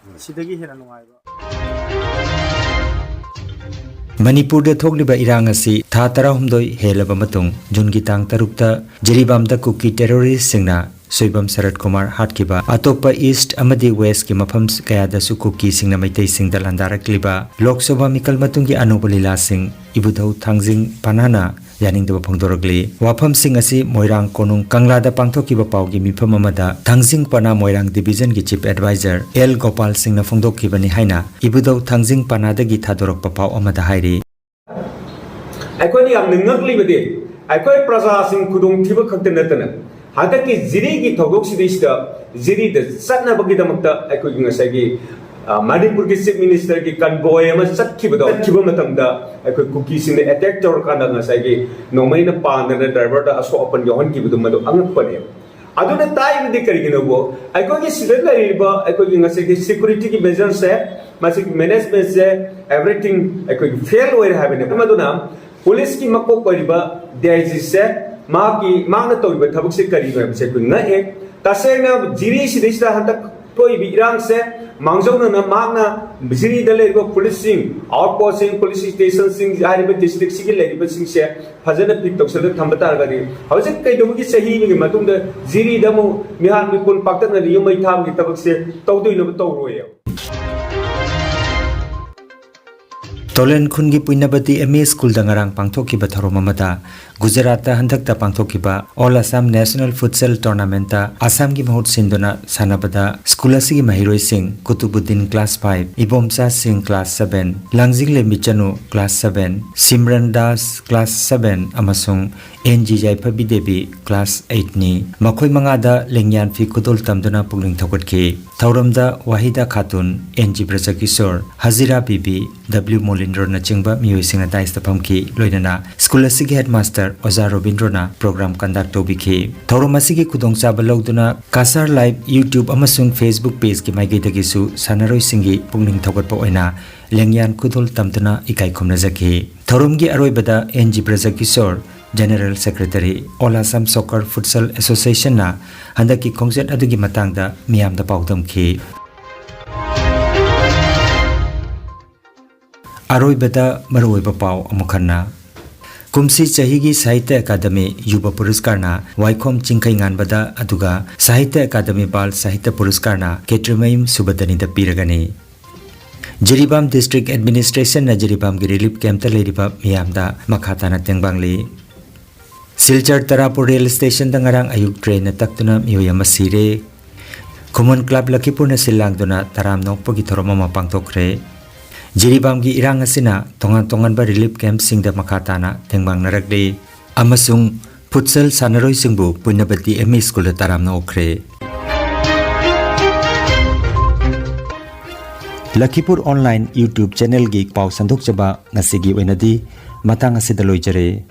ꯁꯤꯗꯒꯤ ꯍꯦꯟꯅ ꯅꯨꯡꯉꯥꯏꯕ꯫ ꯃꯅꯤꯄꯨꯔꯗ ꯊꯣꯛꯂꯤꯕ ꯏꯔꯥꯡ ꯑꯁꯤ ꯊꯥ ꯇꯔꯥꯍꯨꯝꯗꯣꯏ ꯍꯦꯜꯂꯕ ꯃꯇꯨꯡ ꯖꯨꯟꯒꯤ ꯇꯥꯡ ꯇꯔꯨꯛꯇ ꯖꯤꯔꯤꯕꯥꯝꯗ ꯀꯨꯀꯤ ꯇꯦꯔꯣꯔꯤꯁ꯭ꯠꯁꯤꯡꯅ ꯁꯣꯏꯕꯝ ꯁꯔꯠ ꯀꯨꯃꯥꯔ ꯍꯥꯠꯈꯤꯕ ꯑꯇꯣꯞꯄ ꯏꯁ꯭ꯠ ꯑꯃꯗꯤ ꯋꯦꯁ꯭ꯠꯀꯤ ꯃꯐꯝ ꯀꯌꯥꯗꯁꯨ ꯀꯨꯀꯤꯁꯤꯡꯅ ꯃꯩꯇꯩꯁꯤꯡꯗ ꯂꯥꯟꯗꯥꯔꯛꯂꯤꯕ ꯂꯣꯛ ꯁꯚꯥ ꯃꯤꯈꯜ ꯃꯇꯨꯡꯒꯤ ꯑꯅꯧꯕ ꯂꯤꯂꯥꯁꯤꯡ ꯏꯕꯨꯙꯧ ꯊꯥꯡꯖꯤꯡ ꯄꯅꯥꯅ ꯌꯥꯅꯤꯡꯗꯕ ꯐꯣꯡꯗꯣꯔꯛꯂꯤ꯫ ꯋꯥꯐꯝꯁꯤꯡ ꯑꯁꯤ ꯃꯣꯏꯔꯥꯡ ꯀꯣꯅꯨꯡ ꯀꯪꯂꯥꯗ ꯄꯥꯡꯊꯣꯛꯈꯤꯕ ꯄꯥꯎꯒꯤ ꯃꯤꯐꯝ ꯑꯃꯗ ꯊꯥꯡꯖꯤꯡ ꯄꯅꯥ ꯃꯣꯏꯔꯥꯡ ꯗꯤꯕꯤꯖꯟꯒꯤ ꯆꯤꯐ ꯑꯦꯗꯚꯥꯏꯖꯔ ꯑꯦꯜ ꯒꯣꯄꯥꯜ ꯁꯤꯡꯅ ꯐꯣꯡꯗꯣꯛꯈꯤꯕꯅꯤ ꯍꯥꯏꯅ ꯏꯕꯨꯙꯧ ꯊꯥꯡꯖꯤꯡ ꯄꯅꯥꯗꯒꯤ ꯊꯥꯗꯣꯔꯛꯄ ꯄꯥꯎ ꯑꯃꯗ ꯍꯥꯏꯔꯤ꯫ ꯑꯩꯈꯣꯏꯅ ꯌꯥꯝꯅ ꯉꯛꯂꯤꯕꯗꯤ ꯑꯩꯈꯣꯏ ꯄ꯭ꯔꯖꯥꯁꯤꯡ ꯈꯨꯗꯣꯡꯊꯤꯕ ꯈꯛꯇ ꯅꯠꯇꯅ ꯍꯟꯗꯛꯀꯤ ꯖꯤꯔꯤꯒꯤ ꯊꯧꯗꯣꯛꯁꯤꯗꯩꯁꯤꯗ ꯖꯤꯔꯤꯗ ꯆꯠꯅꯕꯒꯤꯗꯃꯛꯇ ꯑꯩꯈꯣꯏꯒꯤ ꯉꯁꯥꯏꯒꯤ ꯃꯅꯤꯄꯨꯔꯒꯤ ꯆꯤꯐ ꯃꯤꯅꯤꯁꯇꯔꯒꯤ ꯀꯟꯚꯣꯏ ꯑꯃ ꯆꯠꯈꯤꯕꯗꯣ, ꯆꯠꯈꯤꯕ ꯃꯇꯝꯗ ꯑꯩꯈꯣꯏ ꯀꯨꯀꯤꯁꯤꯡꯅ ꯑꯦꯇꯦꯛ ꯇꯧꯔꯀꯥꯟꯗ ꯉꯁꯥꯏꯒꯤ ꯅꯣꯡꯃꯩꯅ ꯄꯥꯟꯗꯅ ꯗ꯭ꯔꯥꯏꯚꯔꯗ ꯑꯁꯣꯛ ꯑꯄꯟ ꯌꯥꯎꯍꯟꯈꯤꯕꯗꯨ ꯃꯗꯨ ꯑꯉꯛꯄꯅꯦꯕ꯫ ꯑꯗꯨꯅ ꯇꯥꯛꯏꯕꯗꯤ ꯀꯔꯤꯒꯤꯅꯣꯕꯨ ꯑꯩꯈꯣꯏꯒꯤ ꯁꯤꯗ ꯂꯩꯔꯤꯕ ꯑꯩꯈꯣꯏꯒꯤ ꯉꯁꯥꯏꯒꯤ ꯁꯦꯀ꯭ꯌꯨꯔꯤꯇꯤꯒꯤ ꯃꯦꯖꯔꯁꯦ, ꯃꯁꯤꯒꯤ ꯃꯦꯅꯦꯖꯃꯦꯟꯁꯦ, ꯑꯦꯚ꯭ꯔꯤꯊꯤꯡ ꯑꯩꯈꯣꯏꯒꯤ ꯐꯦꯜ ꯑꯣꯏꯔꯦ ꯍꯥꯏꯕꯅꯦꯕ꯫ ꯃꯗꯨꯅ ꯄꯨꯂꯤꯁꯀꯤ ꯃꯀꯣꯛ ꯑꯣꯏꯔꯤꯕ ꯗꯤ ꯑꯥꯏ ꯖꯤꯁꯦ ꯃꯍꯥꯛꯀꯤ, ꯃꯍꯥꯛꯅ ꯇꯧꯔꯤꯕ ꯊꯕꯛꯁꯦ ꯀꯔꯤꯅꯣ ꯍꯥꯏꯕꯁꯦ ꯑꯩꯈꯣꯏ ꯉꯛꯑꯦ꯫ ꯇꯁꯦꯡꯅ ꯖꯤꯔꯤ ꯁꯤꯗꯩꯁꯤꯗ ꯍꯟꯗꯛ ꯊꯣꯛꯏꯕ ꯏꯔꯥꯡꯁꯦ ꯃꯥꯡꯖꯧꯅꯅ ꯃꯍꯥꯛꯅ ꯖꯤꯔꯤꯗ ꯂꯩꯔꯤꯕ ꯄꯨꯂꯤꯁꯁꯤꯡ, ꯑꯥꯎꯠ ꯄꯣꯁꯁꯤꯡ, ꯄꯨꯂꯤꯁ ꯁ꯭ꯇꯦꯁꯟꯁꯤꯡ ꯍꯥꯏꯔꯤꯕ ꯗꯤꯁꯇ꯭ꯔꯤꯛꯁꯤꯒꯤ ꯂꯩꯔꯤꯕꯁꯤꯡꯁꯦ ꯐꯖꯅ ꯄꯤꯛ ꯇꯧꯁꯜꯂꯒ ꯊꯝꯕ ꯇꯥꯔꯒꯗꯤ ꯍꯧꯖꯤꯛ ꯀꯩꯗꯧꯕꯒꯤ ꯆꯍꯤ ꯑꯃꯒꯤ ꯃꯇꯨꯡꯗ ꯖꯤꯔꯤꯗ ꯑꯃꯨꯛ ꯃꯤꯍꯥꯠ ꯃꯤꯄꯨꯟ ꯄꯥꯛꯇꯛꯅꯅ ꯌꯨꯝ ꯃꯩ ꯊꯥꯕꯒꯤ ꯊꯕꯛꯁꯦ ꯇꯧꯗꯣꯏꯅꯣꯕ? ꯇꯧꯔꯣꯏꯌꯦꯕ꯫ ꯇꯣꯂꯦꯟ ꯈꯨꯟꯒꯤ ꯄꯨꯏꯅꯕꯇꯤ ꯑꯦꯝ ꯏ ꯁ꯭ꯀꯨꯜꯗ ꯉꯔꯥꯡ ꯄꯥꯡꯊꯣꯛꯈꯤꯕ ꯊꯧꯔꯝ ꯑꯃꯗ ꯒꯨꯖꯔꯥꯠꯇ ꯍꯟꯗꯛꯇ ꯄꯥꯡꯊꯣꯛꯈꯤꯕ ꯑꯣꯜ ꯑꯁꯥꯝ ꯅꯦꯁꯅꯦꯜ ꯐꯨꯠꯁꯦꯜ ꯇꯣꯔꯅꯥꯃꯦꯟꯠꯇ ꯑꯁꯥꯝꯒꯤ ꯃꯍꯨꯠ ꯁꯤꯟꯗꯨꯅ ꯁꯥꯟꯅꯕꯗ ꯁ꯭ꯀꯨꯜ ꯑꯁꯤꯒꯤ ꯃꯍꯩꯔꯣꯏꯁꯤꯡ ꯀꯨꯇꯨꯕꯨꯗꯤꯟ class five, Ibomcha Singh class seven, Langjinglembi Chanu class seven, Simran Das class seven ꯑꯃꯁꯨꯡ N G Yaiphabi Devi, class eight ꯅꯤ꯫ ꯃꯈꯣꯏ ꯃꯉꯥꯗ ꯂꯦꯡꯌꯥꯟ ꯐꯤ ꯈꯨꯗꯣꯜ ꯇꯝꯗꯨꯅ ꯄꯨꯛꯅꯤꯡ ꯊꯧꯒꯠꯈꯤ꯫ ꯊꯧꯔꯝꯗ ꯋꯥꯍꯤꯗꯥ ꯈꯥꯇꯨꯟ, ꯑꯦꯟ ꯖꯤ ꯕ꯭ꯔꯖꯀꯤꯁꯣꯔ, ꯍꯖꯤꯔꯥ ꯕꯤꯕꯤ, ꯗꯕ꯭ꯂꯤꯎ ꯃꯣꯂꯤꯟꯗ꯭ꯔꯣꯅꯆꯤꯡꯕ ꯃꯤꯑꯣꯏꯁꯤꯡꯅ dais ꯇ ꯐꯝꯈꯤ꯫ ꯂꯣꯏꯅꯅ ꯁ꯭ꯀꯨꯜ ꯑꯁꯤꯒꯤ headmaster ꯑꯣꯖꯥ ꯔꯣꯕꯤꯟꯗ꯭ꯔꯣꯅ program conduct ꯇꯧꯕꯤꯈꯤ꯫ ꯊꯧꯔꯝ ꯑꯁꯤꯒꯤ ꯈꯨꯗꯣꯡꯆꯥꯕ ꯂꯧꯗꯨꯅ Kasar Live YouTube ꯑꯃꯁꯨꯡ Facebook page ꯀꯤ ꯃꯥꯏꯀꯩꯗꯒꯤꯁꯨ ꯁꯥꯟꯅꯔꯣꯏꯁꯤꯡꯒꯤ ꯄꯨꯛꯅꯤꯡ ꯊꯧꯒꯠꯄ ꯑꯣꯏꯅ ꯂꯦꯡꯌꯥꯟ ꯈꯨꯗꯣꯜ ꯇꯝꯗꯨꯅ ꯏꯀꯥꯏ ꯈꯨꯝꯅꯖꯈꯤ꯫ ꯊꯧꯔꯝꯒꯤ ꯑꯔꯣꯏꯕꯗ N G Brajakishor, General Secretary, All Assam Soccer Futsal Association ꯅ ꯍꯟꯗꯛꯀꯤ ꯈꯣꯡꯆꯠ ꯑꯗꯨꯒꯤ ꯃꯇꯥꯡꯗ ꯃꯤꯌꯥꯝꯗ ꯄꯥꯎꯗꯝꯈꯤ꯫ ꯑꯔꯣꯏꯕꯗ ꯃꯔꯨꯑꯣꯏꯕ ꯄꯥꯎ ꯑꯃꯨꯛ ꯍꯟꯅ꯫ ꯀꯨꯝꯁꯤ ꯆꯍꯤꯒꯤ ꯁꯥꯍꯤꯇ꯭ꯌ ꯑꯦꯀꯥꯗꯃꯤ ꯌꯨꯕ ꯄꯨꯔꯁꯀꯥꯔꯅ ꯋꯥꯏꯈꯣꯝ ꯆꯤꯡꯈꯩꯉꯥꯟꯕꯗ, ꯑꯗꯨꯒ ꯁꯥꯍꯤꯇ꯭ꯌ ꯑꯦꯀꯥꯗꯃꯤ ꯕꯥꯜ ꯁꯥꯍꯤꯇ꯭ꯌ ꯄꯨꯔꯁꯀꯥꯔꯅ ꯈꯦꯇ꯭ꯔꯤꯃꯌꯨꯝ ꯁꯨꯕꯗꯅꯤꯗ ꯄꯤꯔꯒꯅꯤ꯫ ꯖꯤꯔꯤꯕꯥꯝ District Administration ꯅ ꯖꯤꯔꯤꯕꯥꯝꯒꯤ relief camp ꯇ ꯂꯩꯔꯤꯕ ꯃꯤꯌꯥꯝꯗ ꯃꯈꯥ ꯇꯥꯅ ꯇꯦꯡꯕꯥꯡꯂꯤ꯫ ꯁꯤꯜꯆꯔ ꯇꯔꯥꯄꯨꯔ rail station ꯗ ꯉꯔꯥꯡ ꯑꯌꯨꯛ train ꯅ ꯇꯛꯇꯨꯅ ꯃꯤꯑꯣꯏ ꯑꯃ ꯁꯤꯔꯦ꯫ ꯈꯨꯃꯟ Club ꯂꯈꯤꯄꯨꯔꯅ ꯁꯤꯜ ꯂꯥꯡꯗꯨꯅ ꯇꯔꯥꯝꯅ ꯑꯣꯛꯄꯒꯤ ꯊꯧꯔꯝ ꯑꯃ ꯄꯥꯡꯊꯣꯛꯈ꯭ꯔꯦ꯫ ꯖꯤꯔꯤꯕꯥꯝꯒꯤ ꯏꯔꯥꯡ ꯑꯁꯤꯅ ꯇꯣꯉꯥꯟ ꯇꯣꯉꯥꯟꯕ relief camp ꯁꯤꯡꯗ ꯃꯈꯥ ꯇꯥꯅ ꯇꯦꯡꯕꯥꯡꯅꯔꯛꯂꯤ ꯑꯃꯁꯨꯡ futsal ꯁꯥꯟꯅꯔꯣꯏꯁꯤꯡꯕꯨ ꯄꯨꯟꯅꯕꯗꯤ ꯑꯦꯝ ꯏ ꯁ꯭ꯀꯨꯜꯗ ꯇꯔꯥꯝꯅ ꯑꯣꯛꯈ꯭ꯔꯦ꯫ ꯂꯈꯤꯄꯨꯔ online YouTube channel ꯒꯤ ꯄꯥꯎ ꯁꯟꯗꯣꯛꯆꯕ ꯉꯁꯤꯒꯤ ꯑꯣꯏꯅꯗꯤ ꯃꯇꯥꯡ ꯑꯁꯤꯗ ꯂꯣꯏꯖꯔꯦ꯫